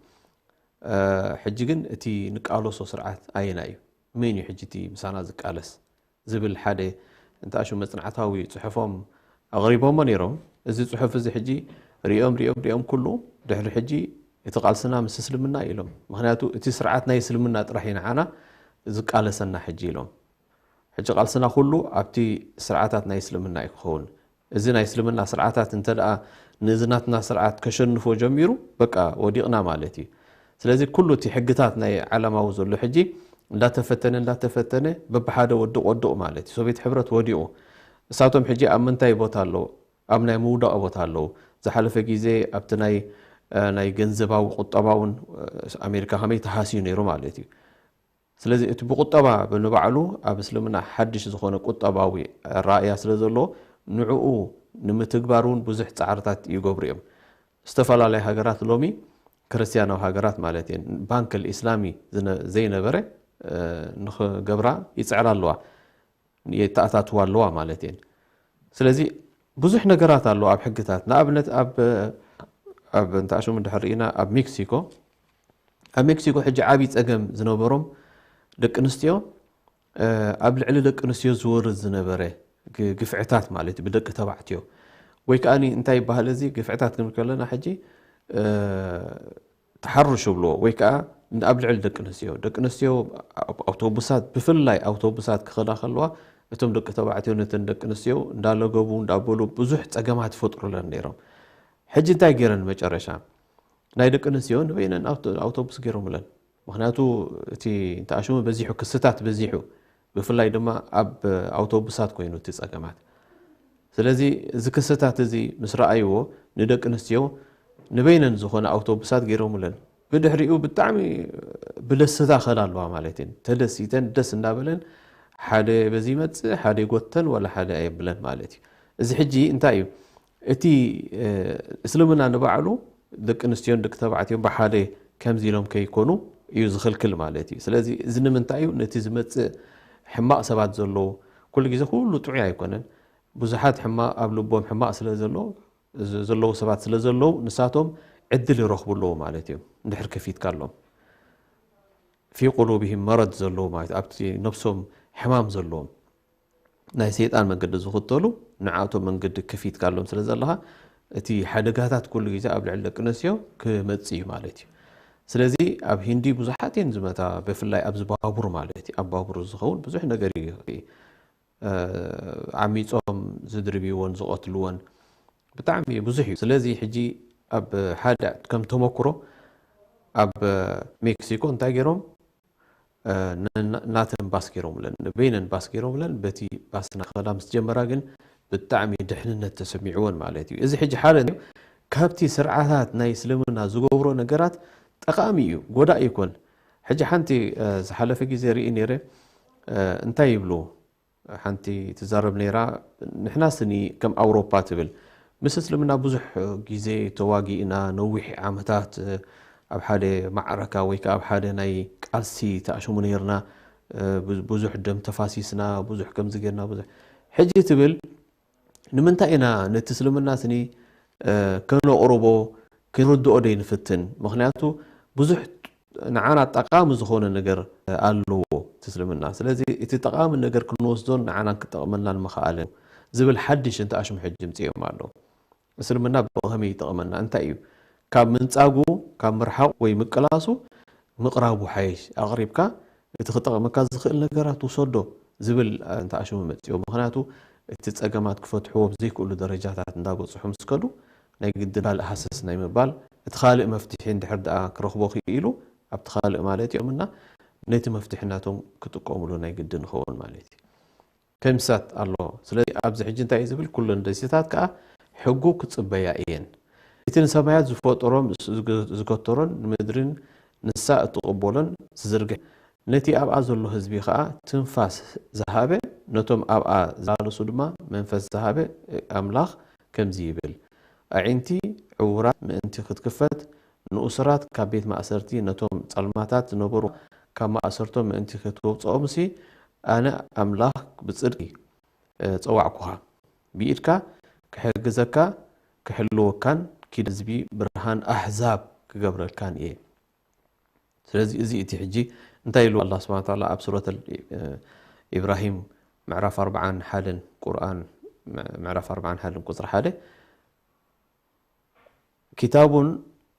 ሕጂ ግን እቲ ንቃለሶ ስርዓት ኣየና እዩ? መን እዩ ሕጂ እቲ ምሳና ዝቃለስ ዝብል ሓደ እንተኣሹ መጽናዕታዊ ጽሑፎም ኣቕሪቦሞ ነይሮም። እዚ ጽሑፍ እዚ ሕጂ ሪኦም ሪኦም ሪኦም ኩሉ ድሕሪ ሕጂ እቲ ቃልስና ምስ እስልምና ኢሎም። ምክንያቱ እቲ ስርዓት ናይ እስልምና ጥራሕ እዩ ንዓና ዝቃለሰና ሕጂ ኢሎም። ሕጂ ቃልስና ኩሉ ኣብቲ ስርዓታት ናይ እስልምና እዩ ክኸውን። እዚ ናይ እስልምና ስርዓታት እንተ ደኣ ነዚ ናትና ስርዓት ከሸንፎ ጀሚሩ በቃ ወዲቕና ማለት እዩ። ስለዚ ኩሉ እቲ ሕግታት ናይ ዓለማዊ ዘሎ ሕጂ እንዳተፈተነ እንዳተፈተነ በብሓደ ወድቕ ወድቕ ማለት እዩ። ሶቪየት ሕብረት ወዲቑ። እሳቶም ሕጂ ኣብ ምንታይ ቦታ ኣለዉ? ኣብ ናይ ምውዳቕ ቦታ ኣለዉ። ዝሓለፈ ግዜ ኣብቲ ናይ ናይ ገንዘባዊ ቁጠባውን ኣሜሪካ ከመይ ተሃስዩ ነይሩ ማለት እዩ። ስለዚ እቲ ብቁጠባ ብንባዕሉ ኣብ እስልምና ሓድሽ ዝኾነ ቁጠባዊ ኣረኣእያ ስለ ዘሎ ንዕኡ ንምትግባር እውን ብዙሕ ጻዕርታት ይገብሩ እዮም። ዝተፈላለያ ሃገራት ሎሚ ክርስትያናዊ ሃገራት ማለት እየን ባንክ ልእስላሚ ዘይነበረ ንክገብራ ይጽዕራ ኣለዋ፣ የተኣታትዋ ኣለዋ ማለት እየን። ስለዚ ብዙሕ ነገራት ኣሎ ኣብ ሕግታት ንኣብነት ኣብ ኣብ እንተኣሽሙ እንድሕር ርኢና ኣብ ሜክሲኮ ኣብ ሜክሲኮ ሕጂ ዓብዪ ጸገም ዝነበሮም ደቂ ኣንስትዮ ኣብ ልዕሊ ደቂ ኣንስትዮ ዝወርድ ዝነበረ ግፍዕታት ማለት ብደቂ ተባዕትዮ ወይ ከዓ እንታይ ይበሃል እዚ ግፍዕታት ክንብል ከለና ሕጂ ተሓርሽ ብልዎ ወይ ከዓ ኣብ ልዕሊ ደቂ ኣንስትዮ ደቂ ኣንስትዮ ኣውቶቡሳት ብፍላይ ኣውቶቡሳት ክኸዳ ከለዋ እቶም ደቂ ተባዕትዮ ነተን ደቂ ኣንስትዮ እንዳለገቡ እንዳበሉ ብዙሕ ፀገማት ይፈጥሩለን ነይሮም። ሕጂ እንታይ ገይረን መጨረሻ ናይ ደቂ ኣንስትዮ ንበይነን ኣውቶቡስ ገይሮምለን። ምክንያቱ እቲ ተኣሽሙ በዚሑ ክስታት በዚሑ ብፍላይ ድማ ኣብ ኣውቶቡሳት ኮይኑ እቲ ፀገማት። ስለዚ እዚ ክስታት እዚ ምስ ረኣይዎ ንደቂ ኣንስትዮ ንበይነን ዝኾነ ኣውቶቡሳት ገይሮምለን። ብድሕሪኡ ብጣዕሚ ብደስታ ከዳ ኣለዋ ማለት እየን። ተደሲተን ደስ እንዳበለን ሓደ በዚ ይመፅእ ሓደ ይጎተን ዋላ ሓደ ኣየብለን ማለት እዩ። እዚ ሕጂ እንታይ እዩ እቲ እስልምና ንባዕሉ ደቂ ኣንስትዮን ደቂ ተባዕትዮን ብሓደ ከምዚ ኢሎም ከይኮኑ እዩ ዝኽልክል ማለት እዩ። ስለዚ እዚ ንምንታይ እዩ ነቲ ዝመፅእ ሕማቕ ሰባት ዘለዉ ኩሉ ግዜ ኩሉ ጥዑይ ኣይኮነን። ብዙሓት ሕማቕ ኣብ ልቦም ሕማቕ ስለ ዘሎ ዘለዉ ሰባት ስለ ዘለዉ ንሳቶም ዕድል ይረኽቡ ኣለዉ ማለት እዮም። እንድሕር ከፊትካ ኣሎም ፊ ቁሉብሂም መረድ ዘለዉ ማለት ኣብቲ ነብሶም ሕማም ዘለዎም ናይ ሰይጣን መንገዲ ዝኽተሉ ንዓቶም መንገዲ ከፊትካ ኣሎም ስለ ዘለኻ እቲ ሓደጋታት ኩሉ ግዜ ኣብ ልዕሊ ደቂ ኣንስትዮ ክመጽእ እዩ ማለት እዩ። ስለዚ ኣብ ሂንዲ ብዙሓት እየን ዝመታ ብፍላይ ኣብዚ ባቡር ማለት እዩ ኣብ ባቡር ዝኸውን ብዙሕ ነገር እዩ ዓሚጾም ዝድርብይዎን ዝቐትልዎን ብጣዕሚ ብዙሕ እዩ። ስለዚ ሕጂ ኣብ ሓደ ከም ተመክሮ ኣብ ሜክሲኮ እንታይ ገይሮም ናተን ባስ ገይሮምለን ንበይነን ባስ ገይሮምለን በቲ ባስ እናኸዳ ምስ ጀመራ ግን ብጣዕሚ ድሕንነት ተሰሚዕወን ማለት እዩ። እዚ ሕጂ ሓደ ካብቲ ስርዓታት ናይ እስልምና ዝገብሮ ነገራት ጠቃሚ እዩ፣ ጎዳእ ይኮን። ሕጂ ሓንቲ ዝሓለፈ ግዜ ርኢ ነይረ እንታይ ይብሉ ሓንቲ ትዛረብ ነይራ ንሕና ስኒ ከም ኣውሮፓ ትብል ምስ እስልምና ብዙሕ ግዜ ተዋጊእና፣ ነዊሕ ዓመታት ኣብ ሓደ ማዕረካ ወይ ከዓ ኣብ ሓደ ናይ ቃልሲ ተኣሽሙ ነይርና፣ ብዙ ደም ተፋሲስና፣ ብዙሕ ከምዚ ጌርና፣ ብዙሕ። ሕጂ ትብል ንምንታይ ኢና ነቲ እስልምና ስኒ ከነቕርቦ፣ ክንርድኦ ደይ ንፍትን? ምኽንያቱ ብዙሕ ንዓና ጠቓሚ ዝኾነ ነገር ኣለዎ እቲ እስልምና። ስለዚ እቲ ጠቓሚ ነገር ክንወስዶን ንዓናን ክጠቕመናን ምኽኣልን ዝብል ሓድሽ እንተ ኣሽሙ ሕጂ ምጽኦም ኣሎ። እስልምና ብኸመይ ይጠቕመና? እንታይ እዩ? ካብ ምንጻጉ፣ ካብ ምርሓቕ ወይ ምቅላሱ ምቕራቡ ሓይሽ። ኣቕሪብካ እቲ ክጠቕመካ ዝኽእል ነገራት ውሰዶ ዝብል እንተ ኣሽሙ መጽኦ። ምኽንያቱ እቲ ጸገማት ክፈትሕዎ ዘይክእሉ ደረጃታት እንዳበጽሑ ምስ ከዱ ናይ ግድን ካልእ ሃሰስ ናይ ምባል፣ እቲ ካልእ መፍትሒ እንድሕር ደኣ ክረኽቦ ክኢሉ ኣብቲ ካልእ ማለት እዮም እና ነቲ መፍትሒ ናቶም ክጥቀሙሉ ናይ ግድን ይኸውን ማለት እዩ። ከምሳት ኣሎ። ስለዚ ኣብዚ ሕጂ እንታይ እዩ ዝብል? ኩለን ደሴታት ከኣ ሕጉ ክጽበያ እየን። እቲ ንሰማያት ዝፈጠሮ ምስ ዝገ-፣ ዝገተሮን ንምድርን ንሳ እትቕበሎን ዝዝርግሕ፣ ነቲ ኣብኣ ዘሎ ህዝቢ ከኣ ትንፋስ ዝሃበ፣ ነቶም ኣብኣ ዝመላለሱ ድማ መንፈስ ዝሃበ ኣምላኽ ከምዚ ይብል፣ ኣዒንቲ ዕዉራት ምእንቲ ክትክፈት፣ ንእሱራት ካብ ቤት ማእሰርቲ፣ ነቶም ጸልማታት ዝነበሩ ካብ ማእሰርቶም ምእንቲ ክትወጽኦምሲ፣ ኣነ ኣምላኽ ብጽድቂ ጸዋዕኩኻ። ብኢድካ ክሕግዘካ፣ ክሕልወካን ኪድ ህዝቢ ብርሃን ኣህዛብ ክገብረልካን እየ። ስለዚ እዚ እቲ ሕጂ እንታይ ኢሉ ኣላህ ስብሓነ ወተዓላ ኣብ ሱረት ኢብራሂም ምዕራፍ ኣርብዓን ሓደን፣ ቁርኣን ምዕራፍ ኣርብዓን ሓደን ቁጽሪ ሓደ፣ ኪታቡን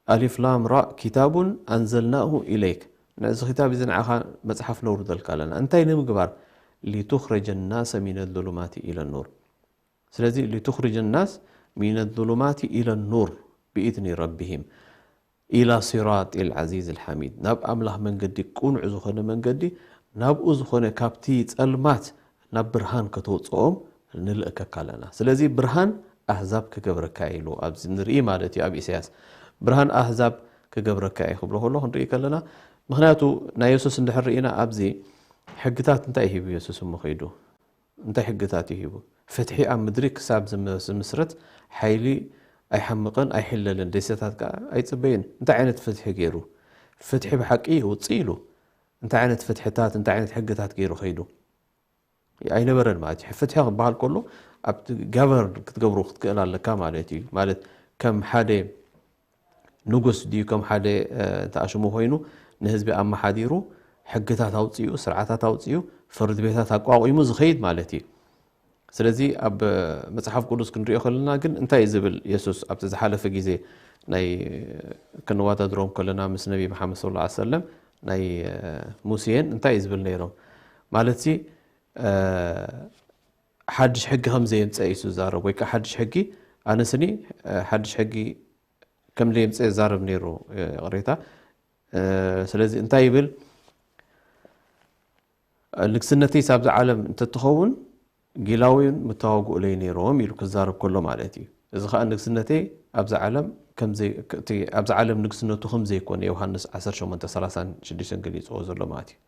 ኣሊፍ ላም ራ ኪታቡን ኣንዘልናሁ ኢለይክ፣ ነዚ ክታብ እዚ ንዓኻ መጽሓፍ ነውርደልካ ኣለና። እንታይ ንምግባር? ሊቱኽረጀ ናሰ ሚነ ዙሉማቲ ኢለ ኑር። ስለዚ ሊቱኽሪጅ ናስ ሚነ ዙሉማቲ ኢለ ኑር ብኢዝኒ ረቢሂም ኢላ ሲራጢል ዓዚዝ ልሓሚድ፣ ናብ ኣምላኽ መንገዲ ቅኑዕ ዝኾነ መንገዲ፣ ናብኡ ዝኾነ ካብቲ ጸልማት ናብ ብርሃን ከተውጽኦም ንልእከካ ኣለና። ስለዚ ብርሃን ኣህዛብ ክገብረካ ኢሉ ኣብዚ ንርኢ ማለት እዩ። ኣብ ኢሳያስ ብርሃን ኣህዛብ ክገብረካ እዩ ክብሎ ከሎ ክንርኢ ከለና፣ ምኽንያቱ ናይ የሱስ እንድሕር ርኢና ኣብዚ ሕግታት እንታይ ሂቡ የሱስ እሞ ከይዱ? እንታይ ሕግታት እዩ ሂቡ? ፍትሒ ኣብ ምድሪ ክሳብ ዝም-፣ ዝምስረት ሓይሊ ኣይሓምቕን ኣይሕለልን፣ ደሴታት ከኣ ኣይጽበይን። እንታይ ዓይነት ፍትሒ ገይሩ? ፍትሒ ብሓቂ የውጽእ ኢሉ። እንታይ ዓይነት ፍትሕታት፣ እንታይ ዓይነት ሕግታት ገይሩ ከይዱ? ኣይነበረን ማለት እዩ። ፍትሒ ክበሃል ከሎ ኣብቲ ጋቨርን ክትገብሩ ክትክእል ኣለካ ማለት እዩ። ማለት ከም ሓደ ንጉስ ድዩ ከም ሓደ፣ እ፣ ተኣሽሙ ኮይኑ ንህዝቢ ኣመሓዲሩ፣ ሕግታት ኣውጺኡ፣ ስርዓታት ኣውጺኡ፣ ፍርድ ቤታት ኣቋቒሙ ዝኸይድ ማለት እዩ። ስለዚ ኣብ መጽሓፍ ቅዱስ ክንሪኦ ከለና ግን እንታይ እዩ ዝብል? የሱስ ኣብቲ ዝሓለፈ ግዜ ናይ ክንወዳድሮም ከለና ምስ ነቢ መሓመድ ሰለላሁ ዐለይሂ ወሰለም ናይ፣ እ፣ ሙሴን እንታይ እዩ ዝብል ነይሮም? ማለትሲ፣ እ፣ ሓድሽ ሕጊ ከም ዘየምጸ እዩ ዝዛረብ፣ ወይ ከዓ ሓድሽ ሕጊ፣ ኣነ ስኒ፣ እ፣ ሓድሽ ሕጊ ከም ዘየምጸ ይዛረብ ነይሩ፣ እ፣ ይቕሬታ። እ፣ ስለዚ እንታይ ይብል? ንግስነተይስ ኣብዚ ዓለም እንተትኸውን ጊላውያን ምተዋግኡለይ ነይሮም ኢሉ ክዛረብ ከሎ ማለት እዩ። እዚ ኸኣ ንግስነተይ ኣብዚ ዓለም ከም ዘይ-፣ እቲ ኣብዚ ዓለም ንግስነቱ ከም ዘይኮነ ዮሃንስ ዓሰርተ ሸሞንተ ሰላሳን ሽዱሽተን ገሊጽዎ ዘሎ ማለት እዩ።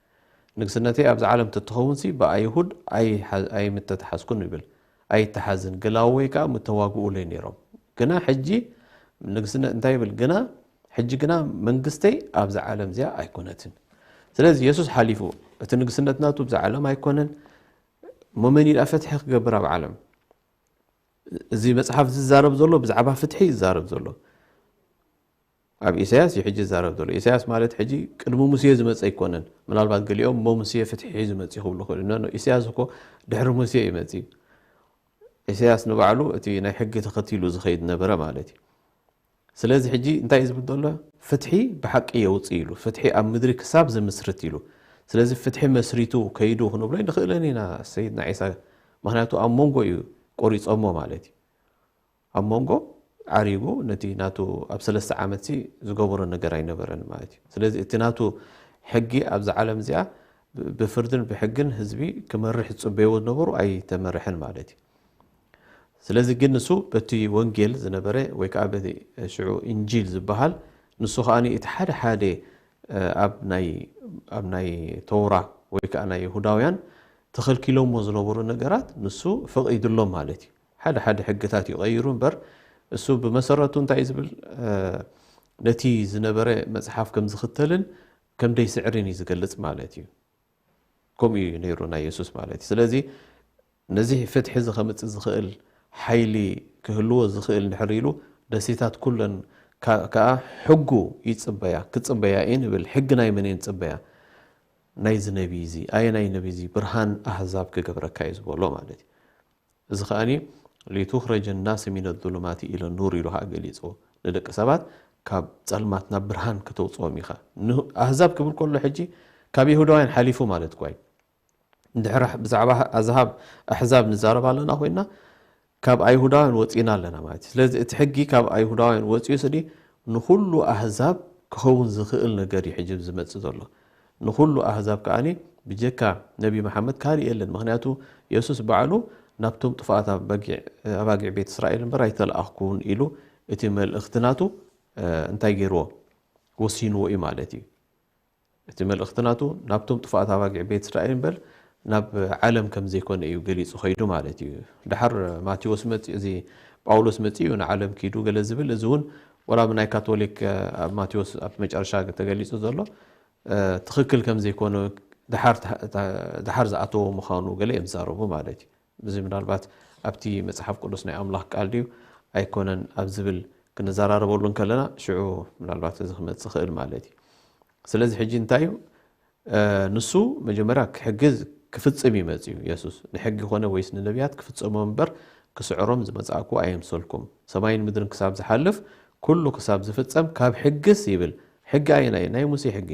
ንግስነተይ ኣብዚ ዓለም ተትኸውንሲ ብኣይሁድ ኣይሓ-፣ ኣይምተተሓዝኩን ይብል። ኣይተሓዝን፣ ግላወይ ከኣ ምተዋግኡለይ ነይሮም። ግና ሕጂ ንግስነ-፣ እንታይ ይብል? ግና ሕጂ ግና መንግስተይ ኣብዚ ዓለም እዚኣ ኣይኮነትን። ስለዚ የሱስ ሓሊፉ፣ እቲ ንግስነት ናቱ ኣብዚ ዓለም ኣይኮነን። እሞ መን እዩ ደኣ ፍትሒ ክገብር ኣብ ዓለም? እዚ መጽሓፍ እዚ ዝዛረብ ዘሎ ብዛዕባ ፍትሒ እዩ ዝዛረብ ዘሎ። ኣብ ኢሳያስ እዩ ሕጂ ዝዛረብ ዘሎ። ኢሳያስ ማለት ሕጂ ቅድሚ ሙሴ ዝመጸ ኣይኮነን። ምናልባት ገሊኦም እሞ ሙሴ ፍትሒ ሒዙ መጺኡ ክብሉ ይኽእሉ። ኖ፣ ኖ፣ ኢሳያስ እኮ ድሕሪ ሙሴ እዩ መጺኡ። ኢሳያስ ንባዕሉ እቲ ናይ ሕጊ ተኸቲሉ ዝኸይድ ነበረ ማለት እዩ። ስለዚ ሕጂ እንታይ እዩ ዝብል ዘሎ? ፍትሒ ብሓቂ የውጽእ ኢሉ፣ ፍትሒ ኣብ ምድሪ ክሳብ ዝምስርት ኢሉ። ስለዚ ፍትሒ መስሪቱ ከይዱ ክንብሎ ኣይንኽእልን ኢና ሰይድና ዒሳ፣ ምኽንያቱ ኣብ መንጎ እዩ ቆሪጾሞ ማለት እዩ። ኣብ መንጎ ዓሪጉ ነቲ ናቱ ኣብ ሰለስተ ዓመትሲ ዝገበሮ ነገር ኣይነበረን ማለት እዩ። ስለዚ እቲ ናቱ ሕጊ ኣብዛ ዓለም እዚኣ ብ-፣ ብፍርድን ብሕግን ህዝቢ ክመርሕ ዝጽበይዎ ዝነበሩ ኣይተመርሐን ማለት እዩ። ስለዚ ግን ንሱ በቲ ወንጌል ዝነበረ ወይ ከዓ በቲ ሽዑ እንጂል ዝበሃል ንሱ ከኣ እቲ ሓደ ሓደ፣ እ፣ ኣብ ናይ፣ ኣብ ናይ ተውራ ወይ ከዓ ናይ ይሁዳውያን ተኸልኪሎሞ ዝነበሩ ነገራት ንሱ ፈቒድሎም ማለት እዩ። ሓደ ሓደ ሕግታት እዩ ቀይሩ እምበር እሱ ብመሰረቱ እንታይ እዩ ዝብል? ነቲ ዝነበረ መጽሓፍ ከም ዝኽተልን ከም ደይስዕርን እዩ ዝገልጽ ማለት እዩ። ከምኡ እዩ ነይሩ ናይ የሱስ ማለት እዩ። ስለዚ ነዚ ፍትሒ እዚ ከምጽእ ዝኽእል ሓይሊ ክህልዎ ዝኽእል እንድሕር ኢሉ ደሴታት ኩለን ከኣ ሕጉ ይጽበያ ክጽበያ እየ ንብል። ሕጊ ናይ መን እየ ንጽበያ? ናይዚ ነቢ እዚ። ኣየናይ ነቢ እዚ? ብርሃን ኣህዛብ ክገብረካ እዩ ዝበሎ ማለት እዩ። እዚ ከኣኒ ሊቱኽረጀ ናስ ሚነ ዙሉማት ኢለ ኑር ኢሉ ከዓ ገሊፅዎ። ንደቂ ሰባት ካብ ፀልማት ናብ ብርሃን ክተውፅኦም ኢኻ። ኣህዛብ ክብል ከሎ ሕጂ ካብ ይሁዳውያን ሓሊፉ ማለት እኳ እዩ። እንድሕር ብዛዕባ ኣዝሃብ ኣሕዛብ ንዛረብ ኣለና ኮይና ካብ ኣይሁዳውያን ወፂና ኣለና ማለት እዩ። ስለዚ እቲ ሕጊ ካብ ኣይሁዳውያን ወፂኡ ስዲ ንኩሉ ኣህዛብ ክኸውን ዝኽእል ነገር እዩ ሕጂ ዝመፅእ ዘሎ። ንኩሉ ኣህዛብ ከኣኒ ብጀካ ነቢ መሓመድ ካልእ የለን። ምክንያቱ የሱስ ባዕሉ ናብቶም ጥፋኣት ኣባጊዕ ቤት እስራኤል እምበር ኣይተለኣኽኩን ኢሉ እቲ መልእኽቲ ናቱ እንታይ ገይርዎ? ወሲንዎ እዩ ማለት እዩ። እቲ መልእኽቲ ናቱ ናብቶም ጥፋኣት ኣባጊዕ ቤት እስራኤል እምበር ናብ ዓለም ከም ዘይኮነ እዩ ገሊጹ ከይዱ ማለት እዩ። ድሓር ማቴዎስ መጺኡ፣ እዚ ጳውሎስ መጺኡ ንዓለም ኪዱ ገለ ዝብል፣ እዚ እውን ወላ ብናይ ካቶሊክ ኣብ ማቴዎስ ኣብ መጨረሻ ተገሊጹ ዘሎ ትኽክል ከም ዘይኮነ ድሓር ዝኣተዎ ምዃኑ ገለ እዮም ዝዛረቡ ማለት እዩ። እዚ ምናልባት ኣብቲ መጽሓፍ ቅዱስ ናይ ኣምላኽ ቃል ድዩ ኣይኮነን ኣብ ዝብል ክንዘራረበሉ እንከለና ሽዑ ምናልባት እዚ ክመጽእ ይኽእል ማለት እዩ። ስለዚ ሕጂ እንታይ እዩ? ንሱ መጀመርያ ክሕግዝ ክፍጽም እዩ መጺኡ። የሱስ ንሕጊ ኮነ ወይስ ንነቢያት ክፍጸሞም እምበር ክስዕሮም ዝመጻእኩ ኣየምሰልኩም። ሰማይን ምድርን ክሳብ ዝሓልፍ ኩሉ ክሳብ ዝፍጸም ካብ ሕግስ ይብል። ሕጊ ኣየናይ? ናይ ሙሴ ሕጊ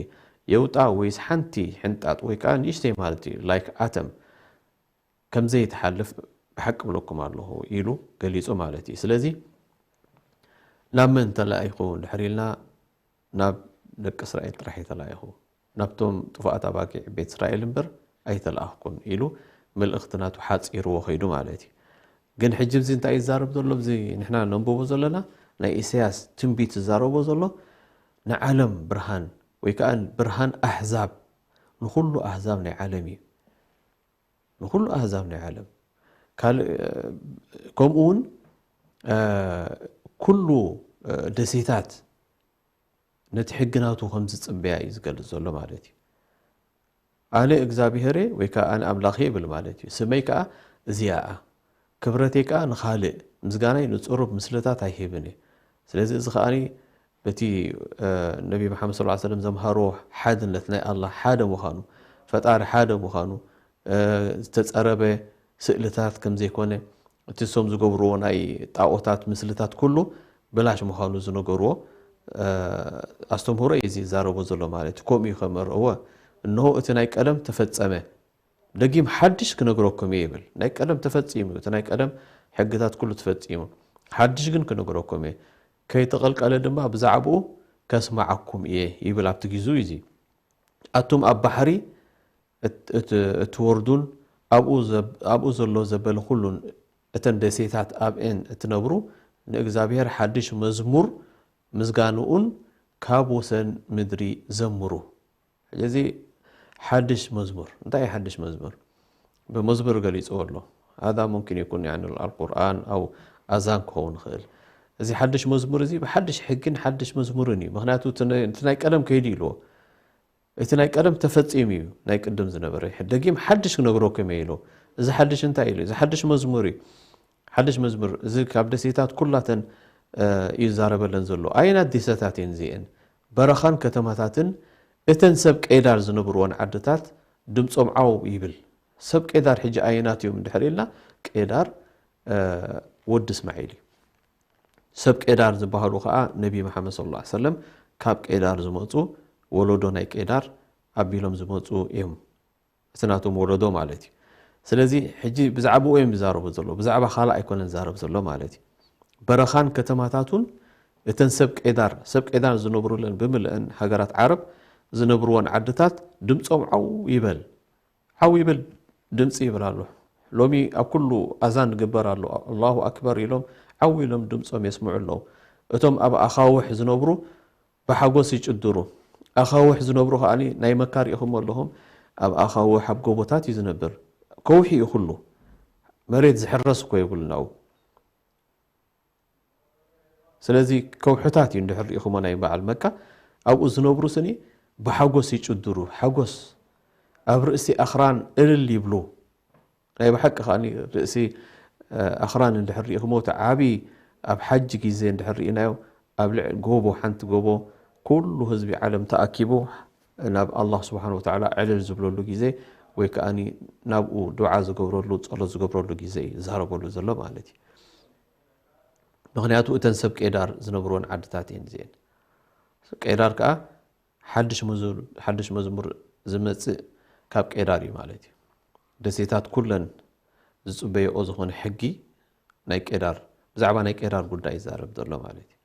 የውጣ ወይስ ሓንቲ ሕንጣጥ ወይ ከዓ ንእሽተይ ማለት እዩ like atom ከም ዘይትሓልፍ ብሓቂ እብለኩም ኣለኹ ኢሉ ገሊጹ ማለት እዩ። ስለዚ ናብ መን ተላኢኹ እንድሕር ኢልና ናብ ደቂ እስራኤል ጥራሕ እዩ ተላኢኹ። ናብቶም ጥፉኣት ኣባጊዕ ቤት እስራኤል እምበር ኣይተላኣኽኩን ኢሉ መልእኽቲ ናቱ ሓጺርዎ ከይዱ ማለት እዩ። ግን ሕጂ እዚ እንታይ ይዛረብ ዘሎ? እዚ ንሕና ነንብቦ ዘለና ናይ ኢሳያስ ትንቢት ዝዛረቦ ዘሎ ንዓለም ብርሃን ወይ ከዓ ብርሃን ኣሕዛብ ንኹሉ ኣህዛብ ናይ ዓለም እዩ። ንኹሉ ኣህዛብ ናይ ዓለም ካልእ ከምኡ እውን ኩሉ ደሴታት ነቲ ሕጊ ናቱ ከም ዝጽበያ እዩ ዝገልጽ ዘሎ ማለት እዩ። ኣነ እግዚኣብሄር ወይ ከዓ ኣነ ኣምላኽ ይብል ማለት እዩ። ስመይ ከዓ እዚኣ እያ። ክብረተይ ከዓ ንኻልእ፣ ምስጋናይ ንጽሩብ ምስልታት ኣይህብን እየ። ስለዚ እዚ ከዓኒ በቲ ነቢ መሓመድ ሰለላሁ ዐለይሂ ወሰለም ዘምሃሮ ሓድነት ናይ ኣላህ ሓደ ምዃኑ፣ ፈጣሪ ሓደ ምዃኑ፣ ዝተጸረበ ስእልታት ከም ዘይኮነ፣ እቲ እሶም ዝገብርዎ ናይ ጣኦታት ምስልታት ኩሉ ብላሽ ምዃኑ ዝነገርዎ ኣስተምህሮ እዩ እዚ ዝዛረቦ ዘሎ ማለት እዩ። ከምኡ እዩ ከመርዕዎ። እንሆ እቲ ናይ ቀደም ተፈጸመ። ደጊም ሓድሽ ክነግረኩም እየ ይብል። ናይ ቀደም ተፈጺሙ እዩ። እቲ ናይ ቀደም ሕግታት ኩሉ ተፈጺሙ። ሓድሽ ግን ክነግረኩም እየ። ከይተቐልቀለ ድማ ብዛዕባኡ ከስምዓኩም እየ ይብል ኣብቲ ግዜኡ እዩ እዚ። ኣቱም ኣብ ባሕሪ እትወርዱን ኣብኡ ዘሎ ዘበለ ኩሉን እተን ደሴታት ኣብኤን እትነብሩ ንእግዚኣብሔር ሓድሽ መዝሙር ምስጋንኡን ካብ ወሰን ምድሪ ዘምሩ። ሕጂ እዚ ሓድሽ መዝሙር እንታይ እዩ? ሓድሽ መዝሙር ብመዝሙር ገሊፅዎ ኣሎ። هذا ممكن يكون يعني القرآن أو ኣዛን ክኸውን ይኽእል። እዚ ሓድሽ መዝሙር እዚ ብሓድሽ ሕግን ሓድሽ መዝሙርን እዩ። ምክንያቱ እቲ ናይ ቀደም ከይዱ ኢልዎ እቲ ናይ ቀደም ተፈጺሙ እዩ። ናይ ቅድም ዝነበረ ደጊም ሓድሽ ክነግረኩም እየ ኢሉ። እዚ ሓድሽ እንታይ ኢሉ? እዚ ሓድሽ መዝሙር እዩ። ሓድሽ መዝሙር እዚ ካብ ደሴታት ኩላተን እዩ ዝዛረበለን ዘሎ። ኣየናት ደሴታት እየን እዚአን? በረኻን ከተማታትን እተን ሰብ ቄዳር ዝነብርወን ዓድታት ድምፆም ዓው ይብል። ሰብ ቄዳር ሕጂ ኣየናት እዮም እንድሕር ኢልና ቄዳር ወዲ እስማዒል እዩ። ሰብ ቄዳር ዝበሃሉ ከዓ ነቢ መሓመድ ሰለላሁ ዐለይሂ ወሰለም ካብ ቄዳር ዝመፁ ወለዶ ናይ ቄዳር ኣቢሎም ዝመፁ እዮም። እቲ ናቶም ወለዶ ማለት እዩ። ስለዚ ሕጂ ብዛዕባኡ እዮም ዝዛረቡ ዘሎ፣ ብዛዕባ ካልእ ኣይኮነን ዝዛረብ ዘሎ ማለት እዩ። በረኻን ከተማታቱን እተን ሰብ ቄዳር ሰብ ቄዳር ዝነብሩለን ብምልአን ሃገራት ዓረብ ዝነብርወን ዓድታት ድምፆም ዓው ይበል። ዓው ይብል ድምፂ ይብል ኣሎ። ሎሚ ኣብ ኩሉ ኣዛን ዝግበር ኣሎ። ኣላሁ ኣክበር ኢሎም ዓው ኢሎም ድምፆም የስምዑ ኣለዉ። እቶም ኣብ ኣኻውሕ ዝነብሩ ብሓጎስ ይጭድሩ። ኣኻውሕ ዝነብሩ ከዓኒ ናይ መካ ሪኢኹም ኣለኹም ኣብ ኣኻውሕ ኣብ ጎቦታት እዩ ዝነብር። ከውሒ እዩ ኩሉ። መሬት ዝሕረስ እኮ የብሉን ኣብኡ። ስለዚ ከውሕታት እዩ እንድሕር ርኢኹሞ ናይ በዓል መካ ኣብኡ ዝነብሩ ስኒ ብሓጎስ ይጭድሩ። ሓጎስ ኣብ ርእሲ ኣኽራን እልል ይብሉ። ናይ ብሓቂ ከኣ ርእሲ ኣኽራን እንድሕር ርኢኹሞ እቲ ዓቢ ኣብ ሓጂ ግዜ እንድሕር ርኢናዮ ኣብ ልዕሊ ጎቦ ሓንቲ ጎቦ ኩሉ ህዝቢ ዓለም ተኣኪቡ ናብ ኣላህ ስብሓን ወተዓላ ዕልል ዝብለሉ ግዜ ወይ ከዓ ናብኡ ዱዓ ዝገብረሉ ጸሎት ዝገብረሉ ግዜ እዩ ዝዛረበሉ ዘሎ ማለት እዩ። ምክንያቱ እተን ሰብ ቄዳር ዝነብርወን ዓድታት እየን እዚአን። ቄዳር ከዓ ሓድሽ መዝሙር ዝመፅእ ካብ ቄዳር እዩ ማለት እዩ። ደሴታት ኩለን ዝፅበይኦ ዝኾነ ሕጊ ናይ ቄዳር ብዛዕባ ናይ ቄዳር ጉዳይ ይዛረብ ዘሎ ማለት እዩ።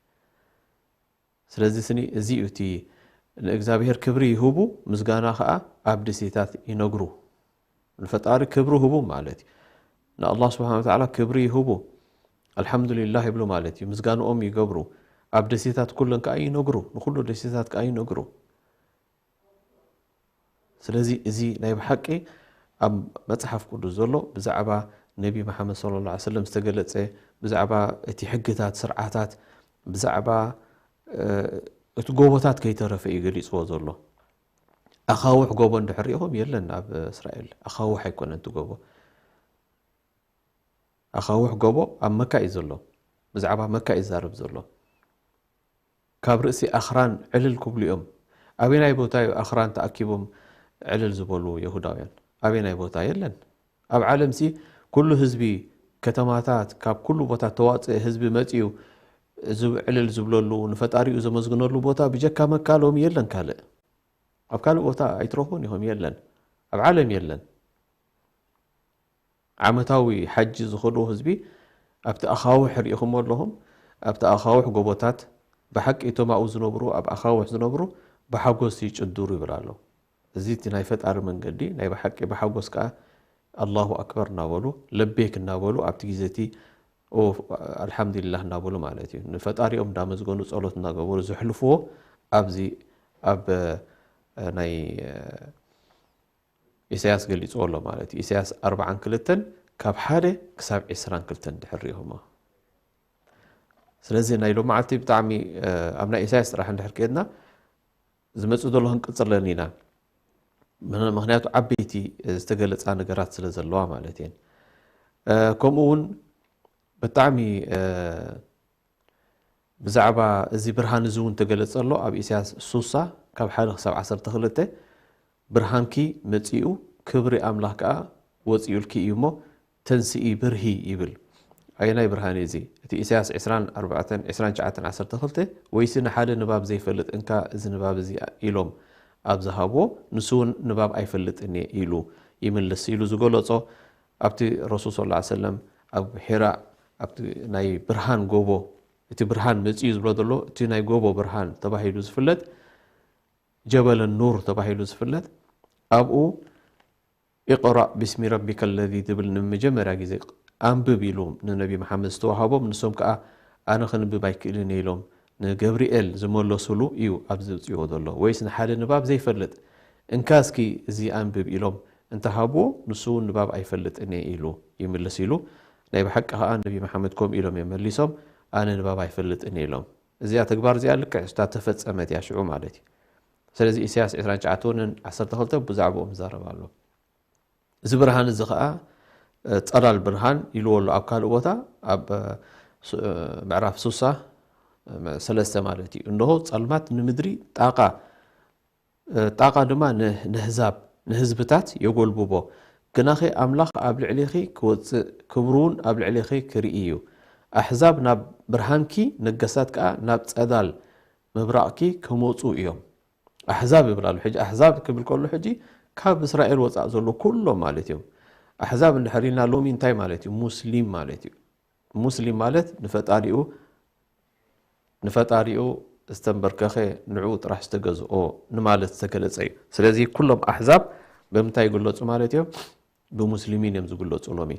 ስለዚ ስኒ እዚ እዩ እቲ ንእግዚኣብሔር ክብሪ ይህቡ፣ ምስጋና ከዓ ኣብ ደሴታት ይነግሩ። ንፈጣሪ ክብሪ ህቡ ማለት እዩ። ንኣላህ ስብሓን ወተዓላ ክብሪ ይህቡ፣ ኣልሓምዱሊላህ ይብሉ ማለት እዩ። ምስጋንኦም ይገብሩ፣ ኣብ ደሴታት ኩለን ከዓ ይነግሩ፣ ንኩሉ ደሴታት ከዓ ይነግሩ። ስለዚ እዚ ናይ ብሓቂ ኣብ መፅሓፍ ቅዱስ ዘሎ ብዛዕባ ነቢ መሓመድ ስለ ላ ሰለም ዝተገለፀ ብዛዕባ እቲ ሕግታት ስርዓታት ብዛዕባ እቲ ጎቦታት ከይተረፈ እዩ ገሊፅዎ ዘሎ። ኣኻውሕ ጎቦ እንድሕር ሪኢኹም የለን ኣብ እስራኤል ኣኻውሕ ኣይኮነን እቲ ጎቦ። ኣኻውሕ ጎቦ ኣብ መካ እዩ ዘሎ። ብዛዕባ መካ እዩ ዛረብ ዘሎ። ካብ ርእሲ ኣኽራን ዕልል ክብሉ እዮም። ኣበናይ ቦታ እዩ ኣኽራን ተኣኪቦም ዕልል ዝበሉ የሁዳውያን? ኣበናይ ቦታ የለን። ኣብ ዓለምሲ ኩሉ ህዝቢ ከተማታት ካብ ኩሉ ቦታ ተዋፅእ ህዝቢ መፅዩ ዕልል ዝብለሉ ንፈጣሪኡ ዘመስግነሉ ቦታ ብጀካ መካ ሎሚ የለን። ካልእ ኣብ ካልእ ቦታ ኣይትረኽቡን ኢኹም። የለን፣ ኣብ ዓለም የለን። ዓመታዊ ሓጂ ዝኸዱ ህዝቢ ኣብቲ ኣኻውሕ ሪኢኹሞ ኣለኹም። ኣብቲ ኣኻውሕ ጎቦታት ብሓቂ እቶም ኣብኡ ዝነብሩ ኣብ ኣኻውሕ ዝነብሩ ብሓጎስ ይጭድሩ ይብል ኣሎ። እዚ እቲ ናይ ፈጣሪ መንገዲ ናይ ብሓቂ ብሓጎስ ከዓ ኣላሁ ኣክበር እናበሉ ለቤክ እናበሉ ኣብቲ ግዜ እቲ ኣልሓምዱሊላህ እናበሉ ማለት እዩ ንፈጣሪኦም እንዳመስገኑ ጸሎት እናገበሩ ዘሕልፍዎ ኣብዚ ኣብ ናይ ኢሳያስ ገሊፅዎ ኣሎ ማለት እዩ። ኢሳያስ ኣርባዓን ክልተን ካብ ሓደ ክሳብ ዕስራን ክልተን ድሕር ሪኢኹሞ። ስለዚ ናይ ሎመዓልቲ ብጣዕሚ ኣብ ናይ ኢሳያስ ጥራሕ እንድሕር ከድና ዝመፅእ ዘሎ ክንቅፅለን ኢና። ምክንያቱ ዓበይቲ ዝተገለፃ ነገራት ስለ ዘለዋ ማለት እየን። ከምኡ እውን ብጣዕሚ ብዛዕባ እዚ ብርሃን እዚ እውን ተገለጸ ኣሎ ኣብ ኢሳያስ ሱሳ ካብ ሓደ ክሳብ ዓሰርተ ክልተ ብርሃንኪ መጺኡ ክብሪ ኣምላኽ ከኣ ወጺኡልኪ እዩ እሞ ተንስኢ ብርሂ ይብል። ኣየናይ ብርሃን እዩ እዚ? እቲ ኢሳያስ ዕስራን ኣርባዕተን ዕስራን ትሽዓተን ዓሰርተ ክልተ ወይሲ ንሓደ ንባብ ዘይፈልጥ እንካ እዚ ንባብ እዚ ኢሎም ኣብ ዝሃብዎ ንሱ እውን ንባብ ኣይፈልጥን እየ ኢሉ ይምልስ ኢሉ ዝገለጾ ኣብቲ ረሱል ስለ ላ ሰለም ኣብ ሒራ ኣብቲ ናይ ብርሃን ጎቦ እቲ ብርሃን መፅዩ ዝብሎ ዘሎ እቲ ናይ ጎቦ ብርሃን ተባሂሉ ዝፍለጥ ጀበለ ኑር ተባሂሉ ዝፍለጥ ኣብኡ ኢቅራእ ብስሚ ረቢከ ለዚ ዝብል ንመጀመርያ ግዜ ኣንብብ ኢሉ ንነቢ መሓመድ ዝተዋሃቦም ንሶም ከዓ ኣነ ክንብብ ኣይክእልን ኢሎም ንገብርኤል ዝመለሱሉ እዩ ኣብዚ ዝፅዎ ዘሎ ወይስ ንሓደ ንባብ ዘይፈልጥ እንካ እስኪ እዚ ኣንብብ ኢሎም እንተሃብዎ ንሱ እውን ንባብ ኣይፈልጥን እየ ኢሉ ይምልስ ኢሉ ናይ ብሓቂ ከዓ ነቢ መሓመድ ከምኡ ኢሎም እዮም መሊሶም ኣነ ንባብ ኣይፈልጥን እየ ኢሎም እዚኣ ተግባር እዚኣ ልክዕ ስታ ተፈፀመት እያ ሽዑ ማለት እዩ ስለዚ ኢሳያስ ዕስራን ትሽዓተ ወንን ዓሰርተ ክልተ ብዛዕባኦም ይዛረብ ኣሎ እዚ ብርሃን እዚ ከዓ ፀላል ብርሃን ኢልዎ ኣሎ ኣብ ካልእ ቦታ ኣብ ምዕራፍ ሱሳ ሰለስተ ማለት እዩ እንሆ ፀልማት ንምድሪ ጣቃ ጣቃ ድማ ንህዛብ ንህዝብታት የጎልብቦ ግናኸ ኣምላኽ ኣብ ልዕሊኺ ክወፅእ ክብሩ እውን ኣብ ልዕሊኺ ክርኢ እዩ ኣሕዛብ ናብ ብርሃንኪ ነገሳት ከዓ ናብ ፀዳል ምብራቕኪ ክመፁ እዮም ኣሕዛብ ይብል ኣሎ ሕጂ ኣሕዛብ ክብል ከሎ ሕጂ ካብ እስራኤል ወፃእ ዘሎ ኩሎም ማለት እዮም ኣሕዛብ እንድሕር ኢልና ሎሚ እንታይ ማለት እዩ ሙስሊም ማለት እዩ ሙስሊም ማለት ንፈጣሪኡ ንፈጣሪኡ ዝተንበርከኸ ንዕኡ ጥራሕ ዝተገዝኦ ንማለት ዝተገለፀ እዩ ስለዚ ኩሎም ኣሕዛብ ብምንታይ ይግለፁ ማለት እዮም ብሙስሊሚን እዮም ዝግለፁ ሎሚ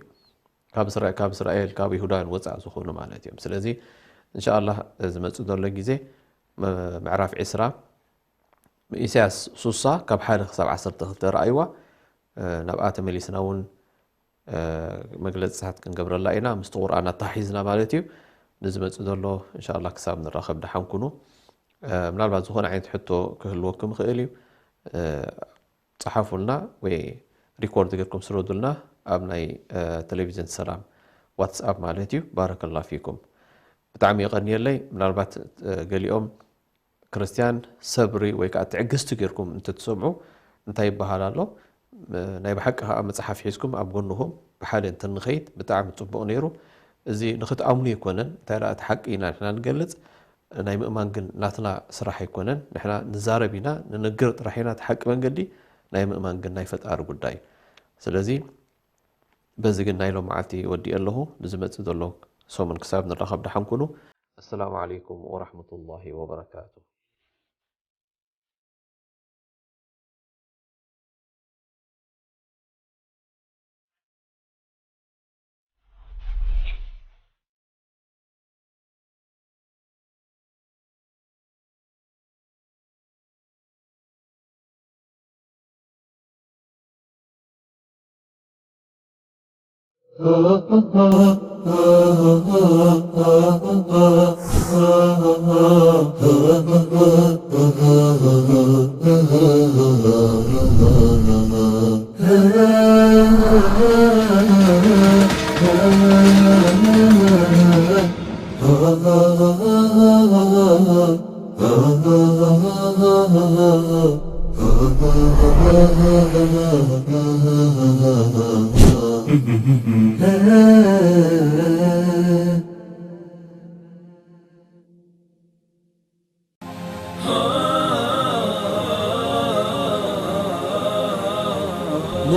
ካብ እስራኤል ካብ ይሁዳውያን ወፃእ ዝኾኑ ማለት እዮም ስለዚ እንሻ ኣላህ ዝመፅእ ዘሎ ግዜ ምዕራፍ ዕስራ ኢሳያስ ሱሳ ካብ ሓደ ክሳብ ዓሰርተ ክልተ ረኣይዋ ናብኣ ተመሊስና እውን መግለፅታት ክንገብረላ ኢና ምስቲ ቁርኣን ኣተሓሒዝና ማለት እዩ ንዝመጽእ ዘሎ እንሻላ ክሳብ ንራኸብ ደሓን ኩኑ። ምናልባት ዝኾነ ዓይነት ሕቶ ክህልወኩም ይኽእል እዩ። ጸሓፉልና ወይ ሪኮርድ ጌርኩም ስረዱልና ኣብ ናይ ቴሌቪዝን ሰላም ዋትስኣፕ ማለት እዩ። ባረከላ ፊኩም። ብጣዕሚ የቐንየለይ። ምናልባት ገሊኦም ክርስቲያን ሰብሪ ወይ ከዓ ትዕግስቲ ጌርኩም እንትትሰምዑ እንታይ ይበሃል ኣሎ? ናይ ብሓቂ ከዓ መፅሓፍ ሒዝኩም ኣብ ጎንኹም ብሓደ እንትንኸይድ ብጣዕሚ ፅቡቕ ነይሩ። እዚ ንክትኣምኑ ኣይኮነን፣ እንታይ ደኣ እቲ ሓቂ ኢና ንሕና ንገልፅ። ናይ ምእማን ግን ናትና ስራሕ ኣይኮነን። ንሕና ንዛረብ ኢና፣ ንንግር ጥራሕ ኢና። እቲ ሓቂ መንገዲ ናይ ምእማን ግን ናይ ፈጣሪ ጉዳይ እዩ። ስለዚ በዚ ግን ናይ ሎም መዓልቲ ወዲኤ ኣለኹ። ንዝመፅእ ዘሎ ሰሙን ክሳብ ንራኸብ ደሓን ኩኑ። ኣሰላሙ ዓለይኩም ወራሕመቱላሂ ወበረካቱ።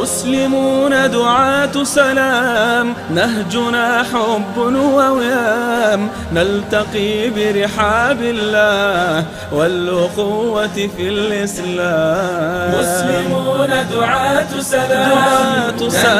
مسلمون دعاة سلام، نهجنا حب ووئام، نلتقي برحاب الله والأخوة في الإسلام. مسلمون دعاة سلام، دعاة سلام.